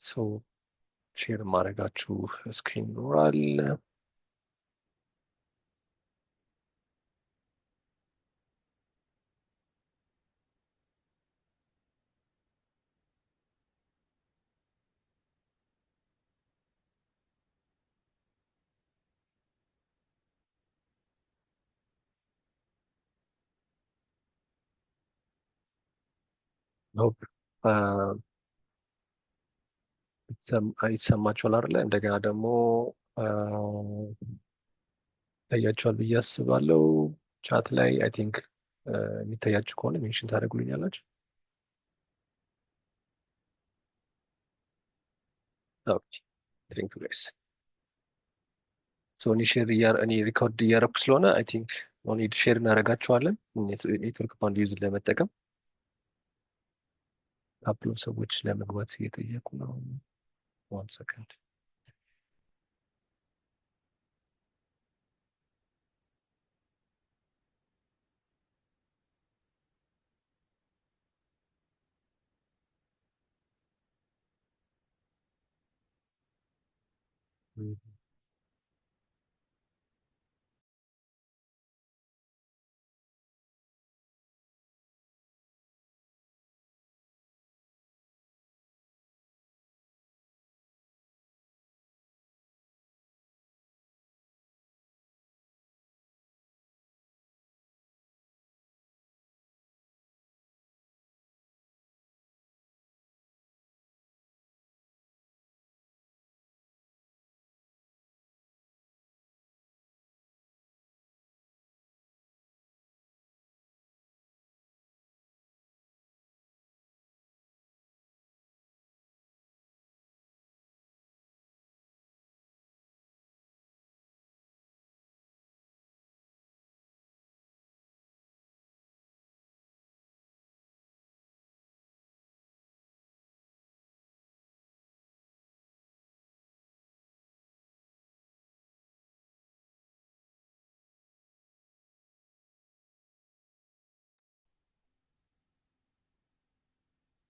So share ማድረጋችሁ screen ይኖራል። Hope ይሰማችኋል አይደለ? እንደገና ደግሞ ይታያችኋል ብዬ አስባለሁ። Chat ላይ I think የሚታያችሁ ከሆነ mention ታደርጉልኛላችሁ። Okay, thank you guys. So እኔ share እኔ record እያደረኩ ስለሆነ I think no need share እናደርጋችኋለን። Network bandwidth ለመጠቀም couple ሰዎች ለመግባት እየጠየቁ ነው። One second.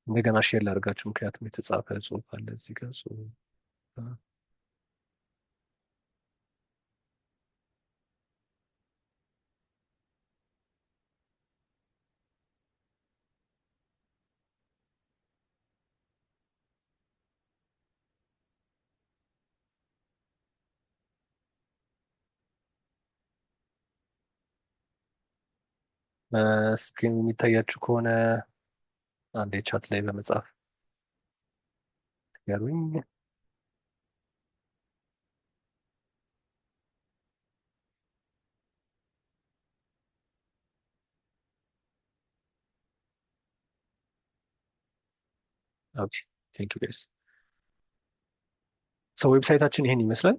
እንደገና share ላድርጋችሁ፣ ምክንያቱም የተጻፈ ጽሁፍ አለ እዚህ ጋር። Screen የሚታያችሁ ከሆነ አንዴ chat ላይ በመጻፍ ንገሩኝ። Okay, thank you guys. So website ኣችን ይሄን ይመስላል።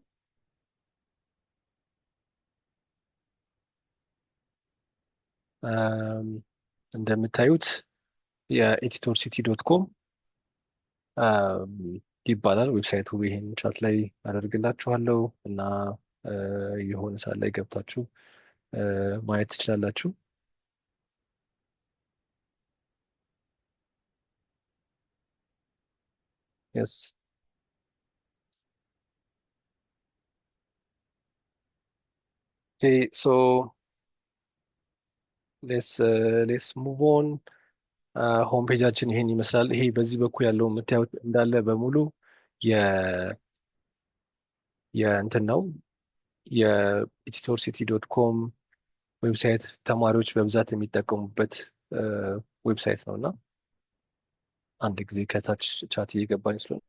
እንደምታዩት የ EthTutorCity.com ይባላል website ኡ። ይሄን chat ላይ አደርግላችኋለሁ እና የሆነ ሰዓት ላይ ገብታችሁ ማየት ትችላላችሁ። Yes, okay, so let's move on. Home page ኣችን ይሄን ይመስላል። ይሄ በዚህ በኩል ያለው የምታዩት እንዳለ በሙሉ የእንትን ነው የ EthTutorCity.com website ተማሪዎች በብዛት የሚጠቀሙበት website ነው እና አንድ ጊዜ ከታች chat እየገባኝ ስለሆነ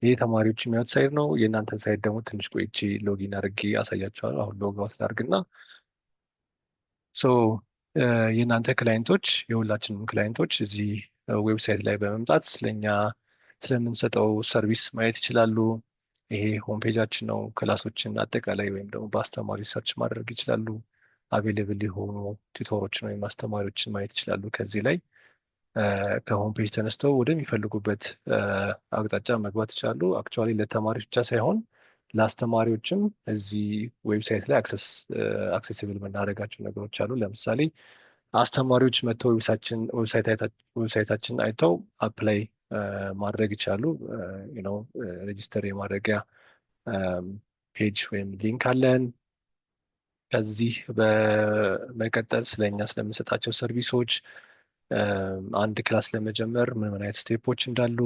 ይህ ተማሪዎች የሚያዩት side ነው። የእናንተን side ደግሞ ትንሽ ቆይቼ login አድርጌ አሳያችኋለሁ። አሁን log out ላድርግና so የእናንተ client ኦች፣ የሁላችንም client ኦች እዚህ website ላይ በመምጣት ስለኛ ስለምንሰጠው service ማየት ይችላሉ። ይሄ home page ኣችን ነው። Class ኦችን አጠቃላይ ወይም ደግሞ በአስተማሪ search ማድረግ ይችላሉ። Available የሆኑ tutor ኦችን ወይም አስተማሪዎችን ማየት ይችላሉ። ከዚህ ላይ ከ home page ተነስተው ወደሚፈልጉበት አቅጣጫ መግባት ይችላሉ። Actually ለተማሪዎች ብቻ ሳይሆን ለአስተማሪዎችም እዚህ website ላይ accessible የምናደርጋቸው ነገሮች አሉ። ለምሳሌ አስተማሪዎች መጥተው website ኣችንን አይተው apply ማድረግ ይችላሉ። Register የማድረጊያ page ወይም link አለን። ከዚህ በመቀጠል ስለኛ ስለምንሰጣቸው service ኦች፣ አንድ class ለመጀመር ምን ምን አይነት step ኦች እንዳሉ፣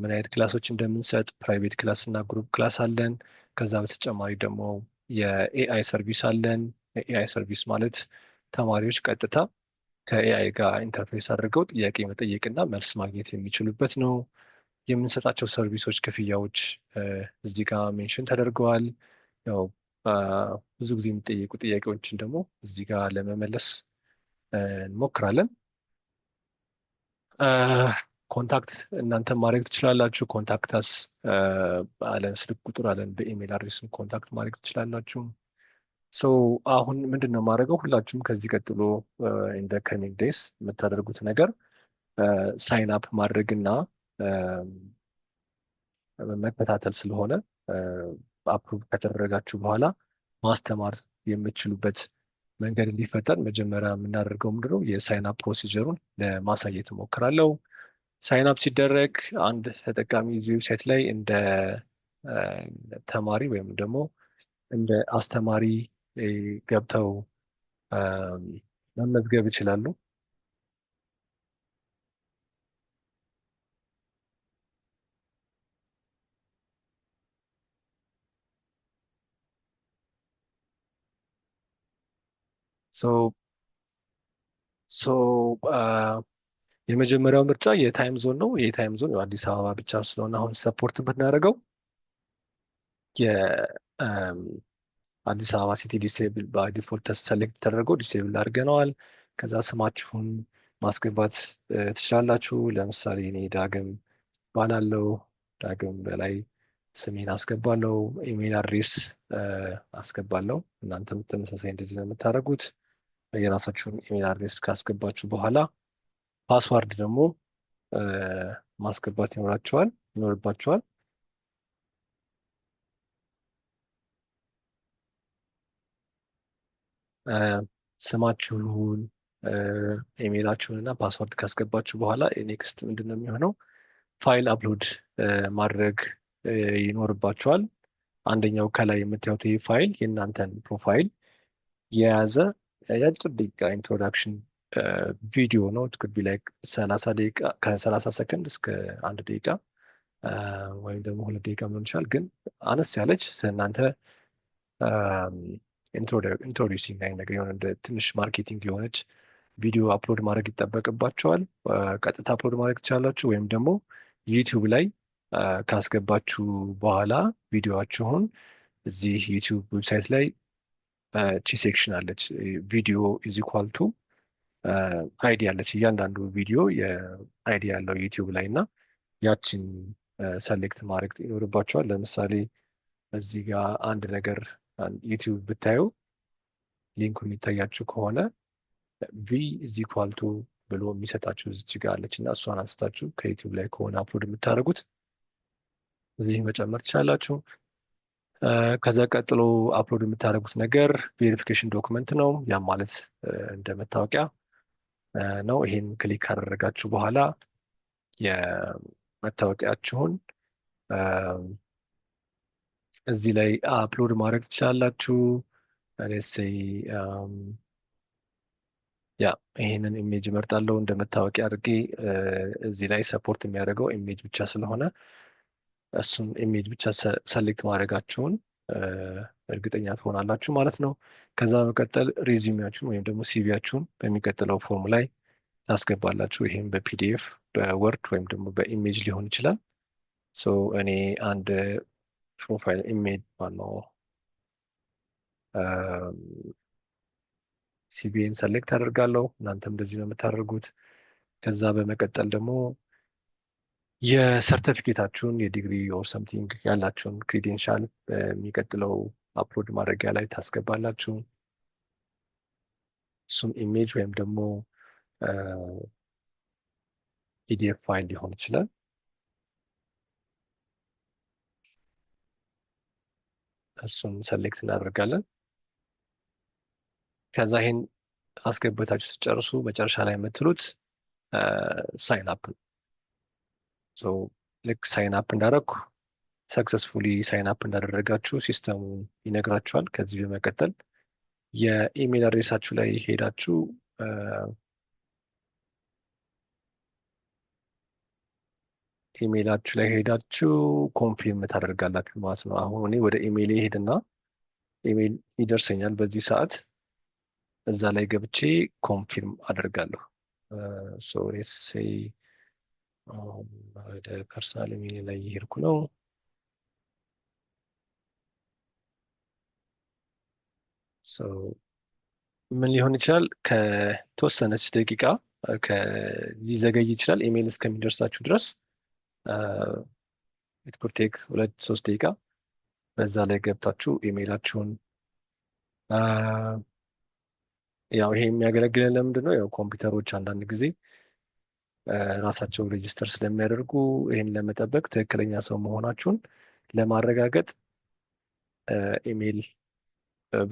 ምን አይነት class ኦች እንደምንሰጥ፣ private class እና group class አለን። ከዛ በተጨማሪ ደግሞ የ AI service አለን። የ AI service ማለት ተማሪዎች ቀጥታ ከ AI ጋር interface አድርገው ጥያቄ መጠየቅና መልስ ማግኘት የሚችሉበት ነው። የምንሰጣቸው service ኦች ክፍያዎች እዚህ ጋር mention ተደርገዋል። ያው ብዙ ጊዜ የሚጠየቁ ጥያቄዎችን ደግሞ እዚህ ጋር ለመመለስ እንሞክራለን። Contact እናንተ ማድረግ ትችላላችሁ። Contact us አለን፣ ስልክ ቁጥር አለን። በ email address ም contact ማድረግ ትችላላችሁ። So አሁን ምንድን ነው የማደርገው? ሁላችሁም ከዚህ ቀጥሎ in the coming days የምታደርጉት ነገር sign up ማድረግ እና መከታተል ስለሆነ approve ከተደረጋችሁ በኋላ ማስተማር የምትችሉበት መንገድ እንዲፈጠር መጀመሪያ የምናደርገው ምንድነው? የ sign up procedure ኡን ለማሳየት እሞክራለሁ። Sign up ሲደረግ አንድ ተጠቃሚ website ላይ እንደ ተማሪ ወይም ደግሞ እንደ አስተማሪ ገብተው መመዝገብ ይችላሉ። So የመጀመሪያው ምርጫ የ time zone ነው። የ time zone አዲስ አበባ ብቻ ስለሆነ አሁን support የምናደርገው የአዲስ አበባ city disable by default select ተደርጎ disable አድርገነዋል። ከዛ ስማችሁን ማስገባት ትችላላችሁ። ለምሳሌ እኔ ዳግም እባላለው። ዳግም በላይ ስሜን አስገባለው። Email address አስገባለው። እናንተም ተመሳሳይ እንደዚህ ነው የምታደርጉት። የራሳችሁን email address ካስገባችሁ በኋላ password ደግሞ ማስገባት ይኖርባችኋል። ስማችሁን፣ ኢሜይላችሁን እና password ካስገባችሁ በኋላ next ምንድን ነው የሚሆነው? File upload ማድረግ ይኖርባችኋል። አንደኛው ከላይ የምታዩት ይህ ፋይል የእናንተን profile የያዘ የአጭር ደቂቃ introduction ቪዲዮ ነው። Could be like 30 ደቂቃ፣ ከ30 ሰከንድ እስከ 1 ደቂቃ ወይም ደግሞ 2 ደቂቃ ሊሆን ይችላል። ግን አነስ ያለች እናንተ introducing አይነት ነገር የሆነ እንደ ትንሽ marketing የሆነች ቪዲዮ upload ማድረግ ይጠበቅባችኋል። ቀጥታ upload ማድረግ ትችላላችሁ ወይም ደግሞ YouTube ላይ ካስገባችሁ በኋላ ቪዲዮአችሁን እዚህ YouTube website ላይ ቺ section አለች። Video is equal to ID አለች። እያንዳንዱ ቪዲዮ የ ID ያለው YouTube ላይ እና ያችን select ማድረግ ይኖርባችኋል። ለምሳሌ እዚህ ጋር አንድ ነገር YouTube ብታዩ link ኡ የሚታያችሁ ከሆነ V is equal to ብሎ የሚሰጣችሁ እዚች ጋር አለች እና እሷን አንስታችሁ ከ YouTube ላይ ከሆነ upload የምታደርጉት እዚህ መጨመር ትችላላችሁ። ከዛ ቀጥሎ upload የምታደርጉት ነገር verification document ነው። ያም ማለት እንደ መታወቂያ ነው። ይሄን click ካደረጋችሁ በኋላ የመታወቂያችሁን እዚህ ላይ upload ማድረግ ትችላላችሁ። Let's say yeah ይሄንን image እመርጣለሁ እንደ መታወቂያ አድርጌ። እዚህ ላይ support የሚያደርገው image ብቻ ስለሆነ እሱን image ብቻ select ማድረጋችሁን እርግጠኛ ትሆናላችሁ ማለት ነው። ከዛ በመቀጠል resume ያችሁን ወይም ደግሞ CV ያችሁን በሚቀጥለው form ላይ ታስገባላችሁ። ይሄም በ PDF፣ በ Word ወይም ደግሞ በ image ሊሆን ይችላል። So እኔ አንድ profile image ማነው CV ን select አደርጋለሁ። እናንተም እንደዚህ ነው የምታደርጉት። ከዛ በመቀጠል ደግሞ የሰርተፊኬታችሁን የዲግሪ or something ያላችሁን credential በሚቀጥለው upload ማድረጊያ ላይ ታስገባላችሁ። እሱም image ወይም ደግሞ PDF file ሊሆን ይችላል። እሱን select እናደርጋለን። ከዛ ይሄን አስገብታችሁ ስትጨርሱ መጨረሻ ላይ የምትሉት sign up ነው። ልክ sign up እንዳደረግኩ successfully sign up እንዳደረጋችሁ system ኡ ይነግራችኋል። ከዚህ በመቀጠል የ email address ኣችሁ ላይ ሄዳችሁ ኢሜይላችሁ ላይ ሄዳችሁ confirm ታደርጋላችሁ ማለት ነው። አሁን እኔ ወደ ኢሜይል ሄድና ኢሜይል ይደርሰኛል በዚህ ሰዓት፣ እዛ ላይ ገብቼ confirm አደርጋለሁ። So let's say ወደ personal email ላይ እየሄድኩ ነው። So ምን ሊሆን ይችላል? ከተወሰነች ደቂቃ ሊዘገይ ይችላል ኢሜይል እስከሚደርሳችሁ ድረስ፣ it could take 2-3 ደቂቃ። በዛ ላይ ገብታችሁ ኢሜይላችሁን፣ ያው ይሄ የሚያገለግለን ለምንድን ነው? ያው ኮምፒውተሮች አንዳንድ ጊዜ ራሳቸውን register ስለሚያደርጉ ይህን ለመጠበቅ፣ ትክክለኛ ሰው መሆናችሁን ለማረጋገጥ email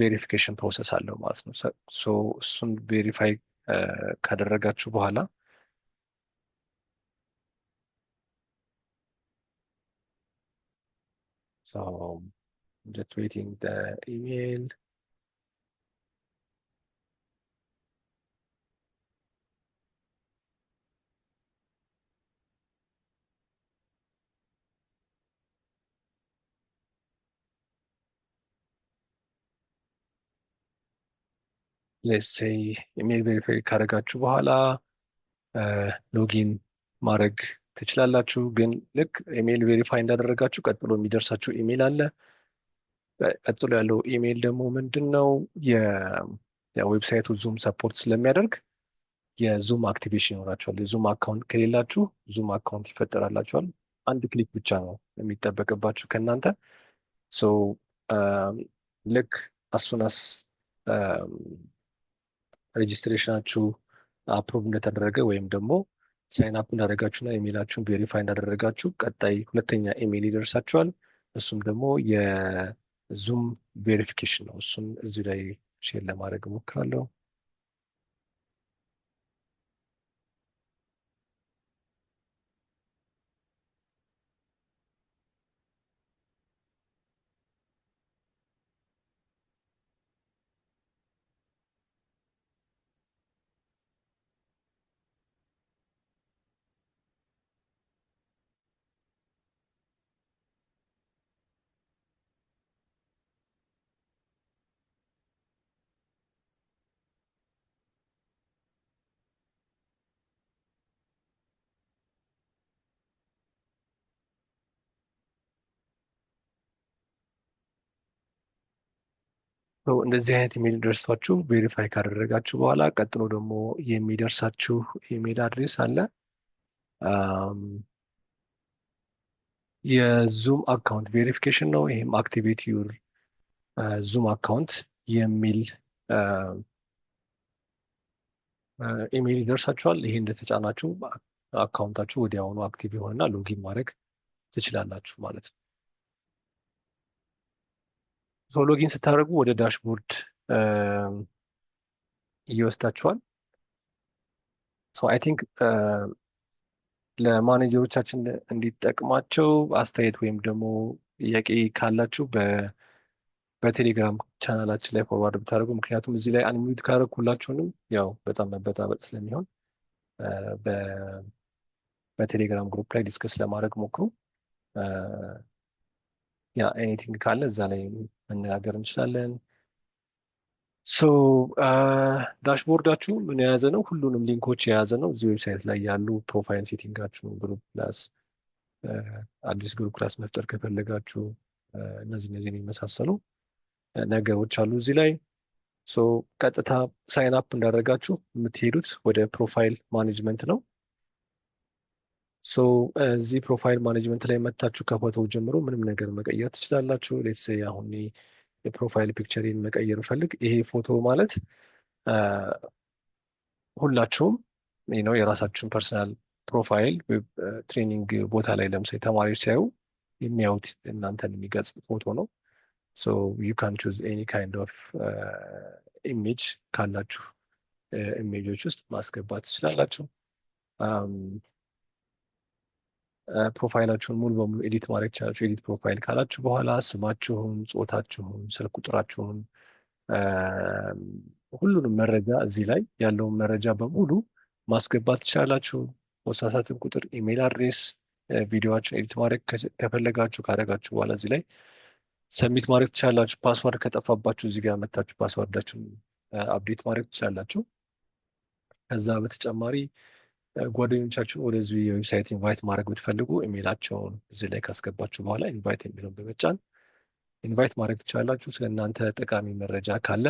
verification process አለው ማለት ነው። So እሱን verify ካደረጋችሁ በኋላ so just waiting the email. Let's say email verify ካደረጋችሁ በኋላ login ማድረግ ትችላላችሁ። ግን ልክ email verify እንዳደረጋችሁ ቀጥሎ የሚደርሳችሁ ኢሜይል አለ። ቀጥሎ ያለው ኢሜይል ደግሞ ምንድን ነው? የ website ኡ Zoom support ስለሚያደርግ የ Zoom activation ይኖራችኋል። የ Zoom account ከሌላችሁ Zoom account ይፈጠራላችኋል። አንድ click ብቻ ነው የሚጠበቅባችሁ ከእናንተ። So ልክ as soon as registration ኣችሁ approve እንደተደረገ ወይም ደግሞ sign up እንዳደረጋችሁ እና email ኣችሁን verify እንዳደረጋችሁ ቀጣይ ሁለተኛ ኢሜይል ይደርሳችኋል። እሱም ደግሞ የ Zoom verification ነው። እሱን እዚሁ ላይ share ለማድረግ እሞክራለሁ። እንደዚህ አይነት ኢሜይል ደርሷችሁ verify ካደረጋችሁ በኋላ ቀጥሎ ደግሞ የሚደርሳችሁ email address አለ። የ Zoom account verification ነው። ይህም activate your Zoom account የሚል ኢሜይል ይደርሳችኋል። ይሄ እንደተጫናችሁ account ኣችሁ ወዲያውኑ active ይሆንና login ማድረግ ትችላላችሁ ማለት ነው። So login ስታደርጉ ወደ dashboard ይወስዳችኋል። So I think ለ manager ኦቻችን እንዲጠቅማቸው አስተያየት ወይም ደግሞ ጥያቄ ካላችሁ በቴሌግራም ቻናላችን ላይ forward ብታደርጉ፣ ምክንያቱም እዚህ ላይ unmute ካደረግ ሁላችሁንም ያው በጣም መበጣበጥ ስለሚሆን በቴሌግራም group ላይ discuss ለማድረግ ሞክሩ። Yeah, anything ካለ እዛ ላይ መነጋገር እንችላለን። So dashboard ኣችሁ ምን የያዘ ነው? ሁሉንም link ኦች የያዘ ነው። እዚህ website ላይ ያሉ profile setting ኣችሁን፣ group plus አዲስ group class መፍጠር ከፈለጋችሁ እነዚህን የመሳሰሉ ነገሮች አሉ እዚህ ላይ። So ቀጥታ sign up እንዳደረጋችሁ የምትሄዱት ወደ profile management ነው። So እዚህ profile management ላይ መታችሁ ከፎቶው ጀምሮ ምንም ነገር መቀየር ትችላላችሁ። Let's say አሁን የ profile picture ን መቀየር ብፈልግ፣ ይሄ ፎቶ ማለት ሁላችሁም ነው የራሳችሁን personal profile training ቦታ ላይ ለምሳሌ ተማሪዎች ሲያዩ የሚያዩት እናንተን የሚገልጽ ፎቶ ነው። So you can choose any kind of image፣ ካላችሁ image ኦች ውስጥ ማስገባት ትችላላችሁ። Profile ኣችሁን ሙሉ በሙሉ edit ማድረግ ትችላላችሁ። Edit profile ካላችሁ በኋላ ስማችሁን፣ ጾታችሁን፣ ስልክ ቁጥራችሁን፣ ሁሉንም መረጃ፣ እዚህ ላይ ያለውን መረጃ በሙሉ ማስገባት ትችላላችሁ። ፖስታ ሳጥን ቁጥር፣ email address፣ ቪዲዮአችሁን edit ማድረግ ከፈለጋችሁ ካደረጋችሁ በኋላ እዚህ ላይ submit ማድረግ ትችላላችሁ። Password ከጠፋባችሁ እዚህ ጋር መታችሁ password ኣችሁን update ማድረግ ትችላላችሁ። ከዛ በተጨማሪ ጓደኞቻችሁን ወደዚህ website invite ማድረግ ብትፈልጉ ኢሜይላቸውን እዚህ ላይ ካስገባችሁ በኋላ invite የሚለውን በመጫን invite ማድረግ ትችላላችሁ። ስለ እናንተ ጠቃሚ መረጃ ካለ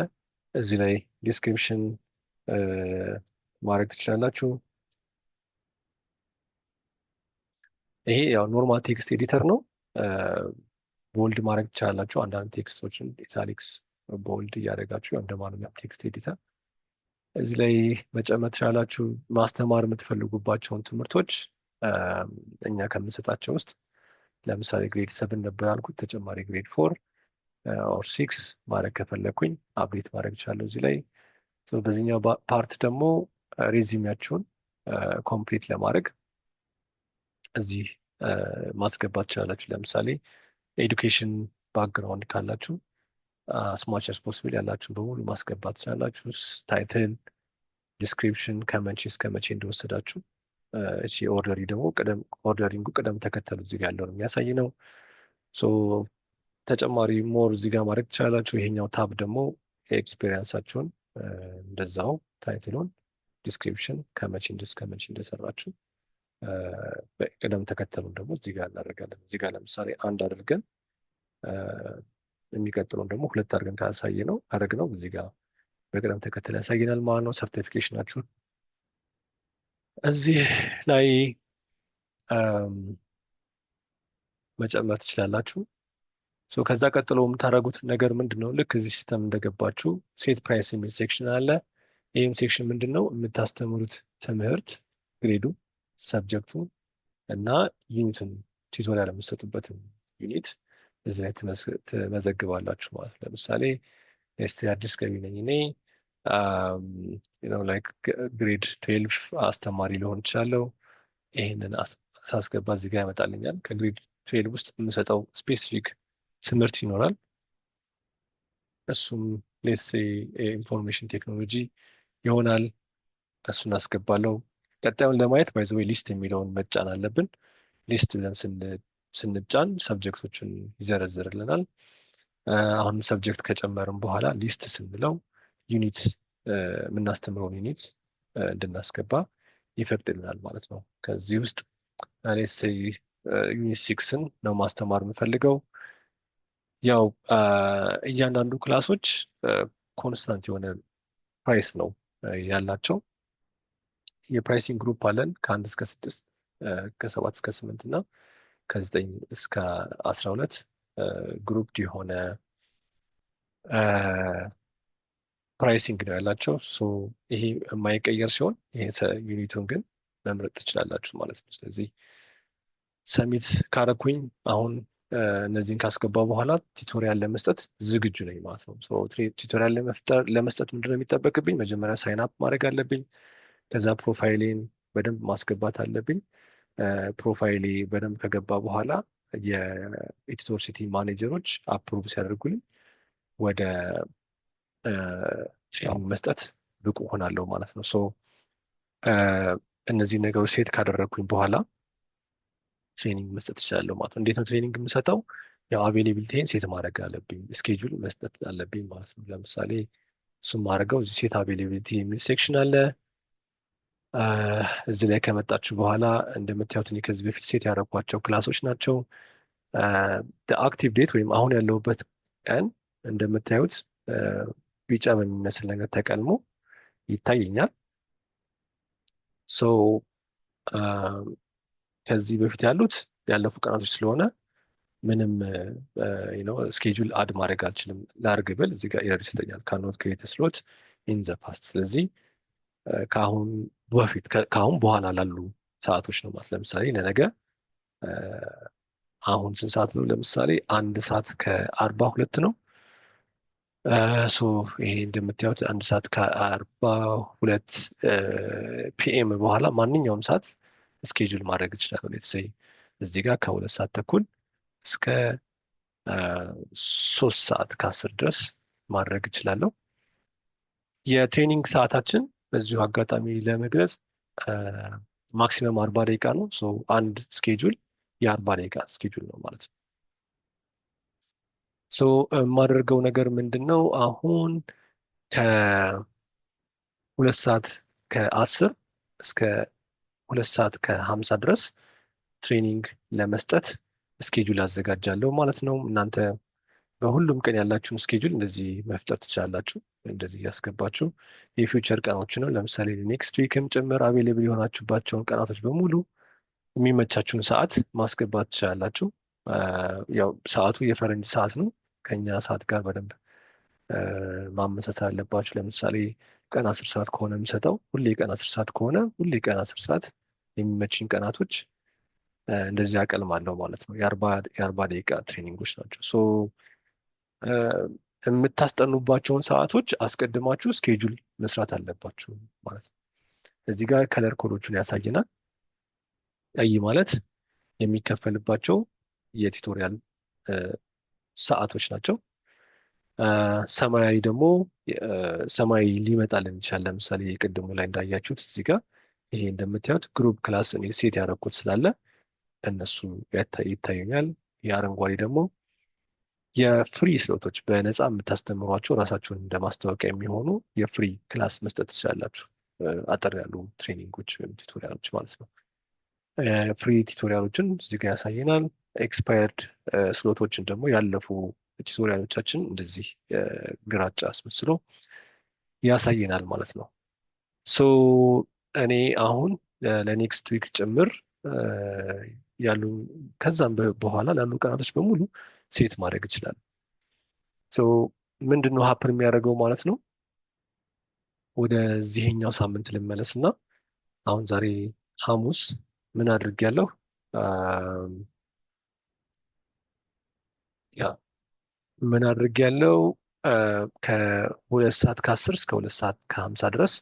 እዚህ ላይ description ማድረግ ትችላላችሁ። ይሄ ያው normal text editor ነው። Bold ማድረግ ትችላላችሁ። አንዳንድ text ኦችን italics፣ bold እያደረጋችሁ እንደ ማንኛውም text editor እዚህ ላይ መጨመር ትችላላችሁ። ማስተማር የምትፈልጉባቸውን ትምህርቶች እኛ ከምንሰጣቸው ውስጥ ለምሳሌ grade 7 ነበር ያልኩት፣ ተጨማሪ grade 4 or 6 ማድረግ ከፈለግኩኝ update ማድረግ እችላለሁ እዚህ ላይ። በዚህኛው part ደግሞ resume ያችሁን complete ለማድረግ እዚህ ማስገባት ትችላላችሁ። ለምሳሌ education background ካላችሁ as much as possible ያላችሁን በሙሉ ማስገባት ትችላላችሁ። Title፣ description፣ ከመቼ እስከ መቼ እንደወሰዳችሁ፣ እቺ ordering ደግሞ ቅደም ordering ኡ ቅደም ተከተሉ እዚህ ጋር ያለውን የሚያሳይ ነው። So ተጨማሪ more እዚህ ጋር ማድረግ ትችላላችሁ። ይሄኛው tab ደግሞ experience ኣችሁን እንደዛው title ኡን፣ description፣ ከመቼ እስከ መቼ እንደሰራችሁ፣ በቅደም ተከተሉን ደግሞ እዚህ ጋር እናደርጋለን። እዚህ ጋር ለምሳሌ አንድ አድርገን የሚቀጥለውን ደግሞ ሁለት አድርገን ካሳየ ነው ካደረግነው እዚህ ጋር በቅደም ተከተል ያሳየናል ማለት ነው። Certification ኣችሁን እዚህ ላይ መጨመር ትችላላችሁ። So ከዛ ቀጥሎ የምታደርጉት ነገር ምንድን ነው? ልክ እዚህ system እንደገባችሁ set price የሚል section አለ። ይህም section ምንድን ነው? የምታስተምሩት ትምህርት፣ grade ኡ፣ subject ኡ እና unit ኡን፣ tutorial የምትሰጡበትን unit እዚህ ላይ ትመዘግባላችሁ ማለት ነው። ለምሳሌ እስቲ አዲስ ገቢ ነኝ እኔ፣ like grade 12 አስተማሪ ልሆን እችላለሁ። ይህንን ሳስገባ እዚህ ጋር ያመጣልኛል። ከ grade 12 ውስጥ የምሰጠው specific ትምህርት ይኖራል። እሱም let's say information technology ይሆናል። እሱን አስገባለሁ። ቀጣዩን ለማየት by the way list የሚለውን መጫን አለብን። List ብለን ስንጫን subject ኦችን ይዘረዝርልናል። አሁንም subject ከጨመርን በኋላ list ስንለው unit፣ የምናስተምረውን unit እንድናስገባ ይፈቅድልናል ማለት ነው። ከዚህ ውስጥ let's say unit 6 ን ነው ማስተማር የምፈልገው። ያው እያንዳንዱ class ኦች constant የሆነ price ነው ያላቸው። የ pricing group አለን፣ ከአንድ እስከ ስድስት፣ ከሰባት እስከ ስምንት እና ከ9 እስከ 12 group የሆነ pricing ነው ያላቸው። ይሄ የማይቀየር ሲሆን ይሄ unit ኡን ግን መምረጥ ትችላላችሁ ማለት ነው። ስለዚህ submit ካረኩኝ፣ አሁን እነዚህን ካስገባው በኋላ tutorial ለመስጠት ዝግጁ ነኝ ማለት ነው። Tutorial ለመስጠት ምንድነው የሚጠበቅብኝ? መጀመሪያ sign up ማድረግ አለብኝ። ከዛ profile ኤን በደንብ ማስገባት አለብኝ። Profile ኤ በደንብ ከገባ በኋላ የ Etitor City manager ኦች approve ሲያደርጉልኝ ወደ training መስጠት ብቁ ሆናለሁ ማለት ነው። So እነዚህ ነገሮች set ካደረግኩኝ በኋላ training መስጠት እችላለሁ ማለት ነው። እንዴት ነው training የምሰጠው? ያው availability ን set ማድረግ አለብኝ፣ schedule መስጠት አለብኝ ማለት ነው። ለምሳሌ እሱም ማድረገው እዚህ set availability የሚል section አለ። እዚህ ላይ ከመጣችሁ በኋላ እንደምታዩት እኔ ከዚህ በፊት set ያደረኳቸው class ኦች ናቸው። Active date ወይም አሁን ያለሁበት ቀን እንደምታዩት ቢጫ በሚመስል ነገር ተቀልሞ ይታየኛል። So ከዚህ በፊት ያሉት ያለፉ ቀናቶች ስለሆነ ምንም schedule add ማድረግ አልችልም። ላርግ ብል እዚህ ጋር ኤረር ይሰጠኛል። ካኖት ክሬት ስሎት ኢን ዘ ፓስት። ስለዚህ ከአሁን በፊት ከአሁን በኋላ ላሉ ሰዓቶች ነው ማለት። ለምሳሌ ለነገ አሁን ስንት ሰዓት ነው? ለምሳሌ 1 ሰዓት ከ42 ነው። So ይሄ እንደምታዩት 1 ሰዓት ከ42 PM በኋላ ማንኛውም ሰዓት schedule ማድረግ እችላለሁ። Let's say እዚህ ጋር ከ2 ሰዓት ተኩል እስከ 3 ሰዓት ከ10 ድረስ ማድረግ እችላለሁ። የ training ሰዓታችን በዚሁ አጋጣሚ ለመግለጽ maximum 40 ደቂቃ ነው። So አንድ schedule የ40 ደቂቃ schedule ነው ማለት ነው። So የማደርገው ነገር ምንድን ነው? አሁን ከ2 ሰዓት ከ10 እስከ 2 ሰዓት ከ50 ድረስ training ለመስጠት schedule አዘጋጃለሁ ማለት ነው። እናንተ በሁሉም ቀን ያላችሁን schedule እንደዚህ መፍጠር ትችላላችሁ። እንደዚህ እያስገባችሁ የ future ቀኖችንም ለምሳሌ next week ም ጭምር available የሆናችሁባቸውን ቀናቶች በሙሉ የሚመቻችሁን ሰዓት ማስገባት ትችላላችሁ። ያው ሰዓቱ የፈረንጅ ሰዓት ነው። ከኛ ሰዓት ጋር በደንብ ማመሳሰል አለባችሁ። ለምሳሌ ቀን 10 ሰዓት ከሆነ የሚሰጠው ሁሌ ቀን 10 ሰዓት ከሆነ ሁሌ ቀን 10 ሰዓት የሚመችኝ ቀናቶች እንደዚህ አቀልማለሁ ማለት ነው። የ40 ደቂቃ training ኦች ናቸው። So የምታስጠኑባቸውን ሰዓቶች አስቀድማችሁ schedule መስራት አለባችሁ ማለት ነው። እዚህ ጋር color code ኦቹን ያሳየናል። ቀይ ማለት የሚከፈልባቸው የ tutorial ሰዓቶች ናቸው። ሰማያዊ ደግሞ ሰማያዊ ሊመጣልን ይችላል። ለምሳሌ የቅድሙ ላይ እንዳያችሁት እዚህ ጋር ይሄ እንደምታዩት group class እኔ set ያደረኩት ስላለ እነሱ ይታዩኛል። የአረንጓዴ ደግሞ የ free slot ኦች በነፃ የምታስተምሯቸው ራሳችሁን እንደ ማስታወቂያ የሚሆኑ የ free class መስጠት ትችላላችሁ። አጠር ያሉ training ኦች ወይም tutorial ኦች ማለት ነው። Free tutorial ኦችን እዚህ ጋር ያሳየናል። Expired slot ኦችን ደግሞ ያለፉ tutorial ኦቻችን እንደዚህ ግራጫ አስመስሎ ያሳየናል ማለት ነው። So እኔ አሁን ለ next week ጭምር ያሉ ከዛም በኋላ ላሉ ቀናቶች በሙሉ set ማድረግ እችላለሁ። So ምንድን ነው happen የሚያደርገው ማለት ነው? ወደዚህኛው ሳምንት ልመለስ እና አሁን ዛሬ ሐሙስ ምን አድርጌያለሁ? Yeah፣ ምን አድርጌያለሁ? ከ2 ሰዓት ከ10 እስከ 2 ሰዓት ከ50 ድረስ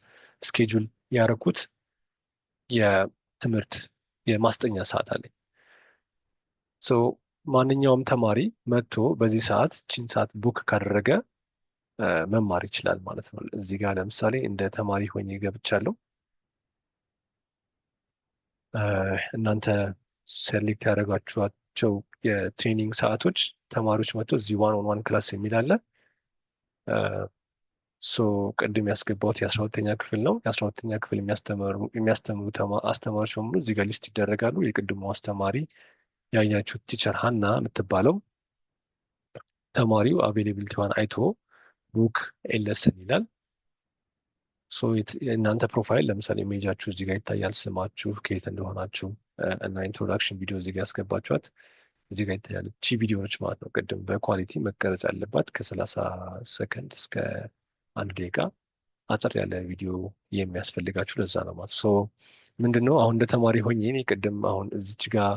schedule ያደረኩት የትምህርት የማስጠኛ ሰዓት አለኝ። So ማንኛውም ተማሪ መጥቶ በዚህ ሰዓት ቺን ሰዓት book ካደረገ መማር ይችላል ማለት ነው። እዚህ ጋር ለምሳሌ እንደ ተማሪ ሆኜ ገብቻለሁ። እናንተ select ያደረጋችኋቸው የ training ሰዓቶች ተማሪዎች መጥተው እዚህ one on one class የሚል አለ። So ቅድም ያስገባሁት የ12ኛ ክፍል ነው። የ12ኛ ክፍል የሚያስተምሩ አስተማሪዎች በሙሉ እዚህ ጋር list ይደረጋሉ። የቅድሙ አስተማሪ ያያችሁት teacher ሀና የምትባለው ተማሪው availability ዋን አይቶ book a lesson ይላል። So የእናንተ profile ለምሳሌ image ኣችሁ እዚህ ጋር ይታያል፣ ስማችሁ፣ ከየት እንደሆናችሁ እና introduction ቪዲዮ እዚህ ጋር ያስገባችኋት እዚህ ጋር ይታያል። ቺ ቪዲዮዎች ማለት ነው። ቅድም በ quality መቀረጽ ያለባት ከ30 ሰከንድ እስከ 1 ደቂቃ አጠር ያለ ቪዲዮ የሚያስፈልጋችሁ ለዛ ነው ማለት። So ምንድነው አሁን እንደ ተማሪ ሆኜ እኔ ቅድም አሁን እዚች ጋር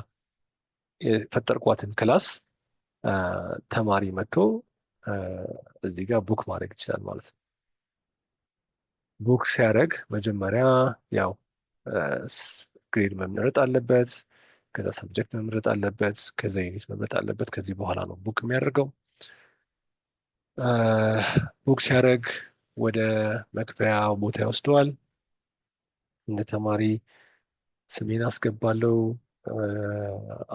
የፈጠርኳትን class ተማሪ መጥቶ እዚህ ጋር book ማድረግ ይችላል ማለት ነው። Book ሲያደርግ መጀመሪያ ያው grade መምረጥ አለበት። ከዛ subject መምረጥ አለበት። ከዛ unit መምረጥ አለበት። ከዚህ በኋላ ነው book የሚያደርገው። Book ሲያደርግ ወደ መክፈያ ቦታ ይወስደዋል። እንደ ተማሪ ስሜን አስገባለው፣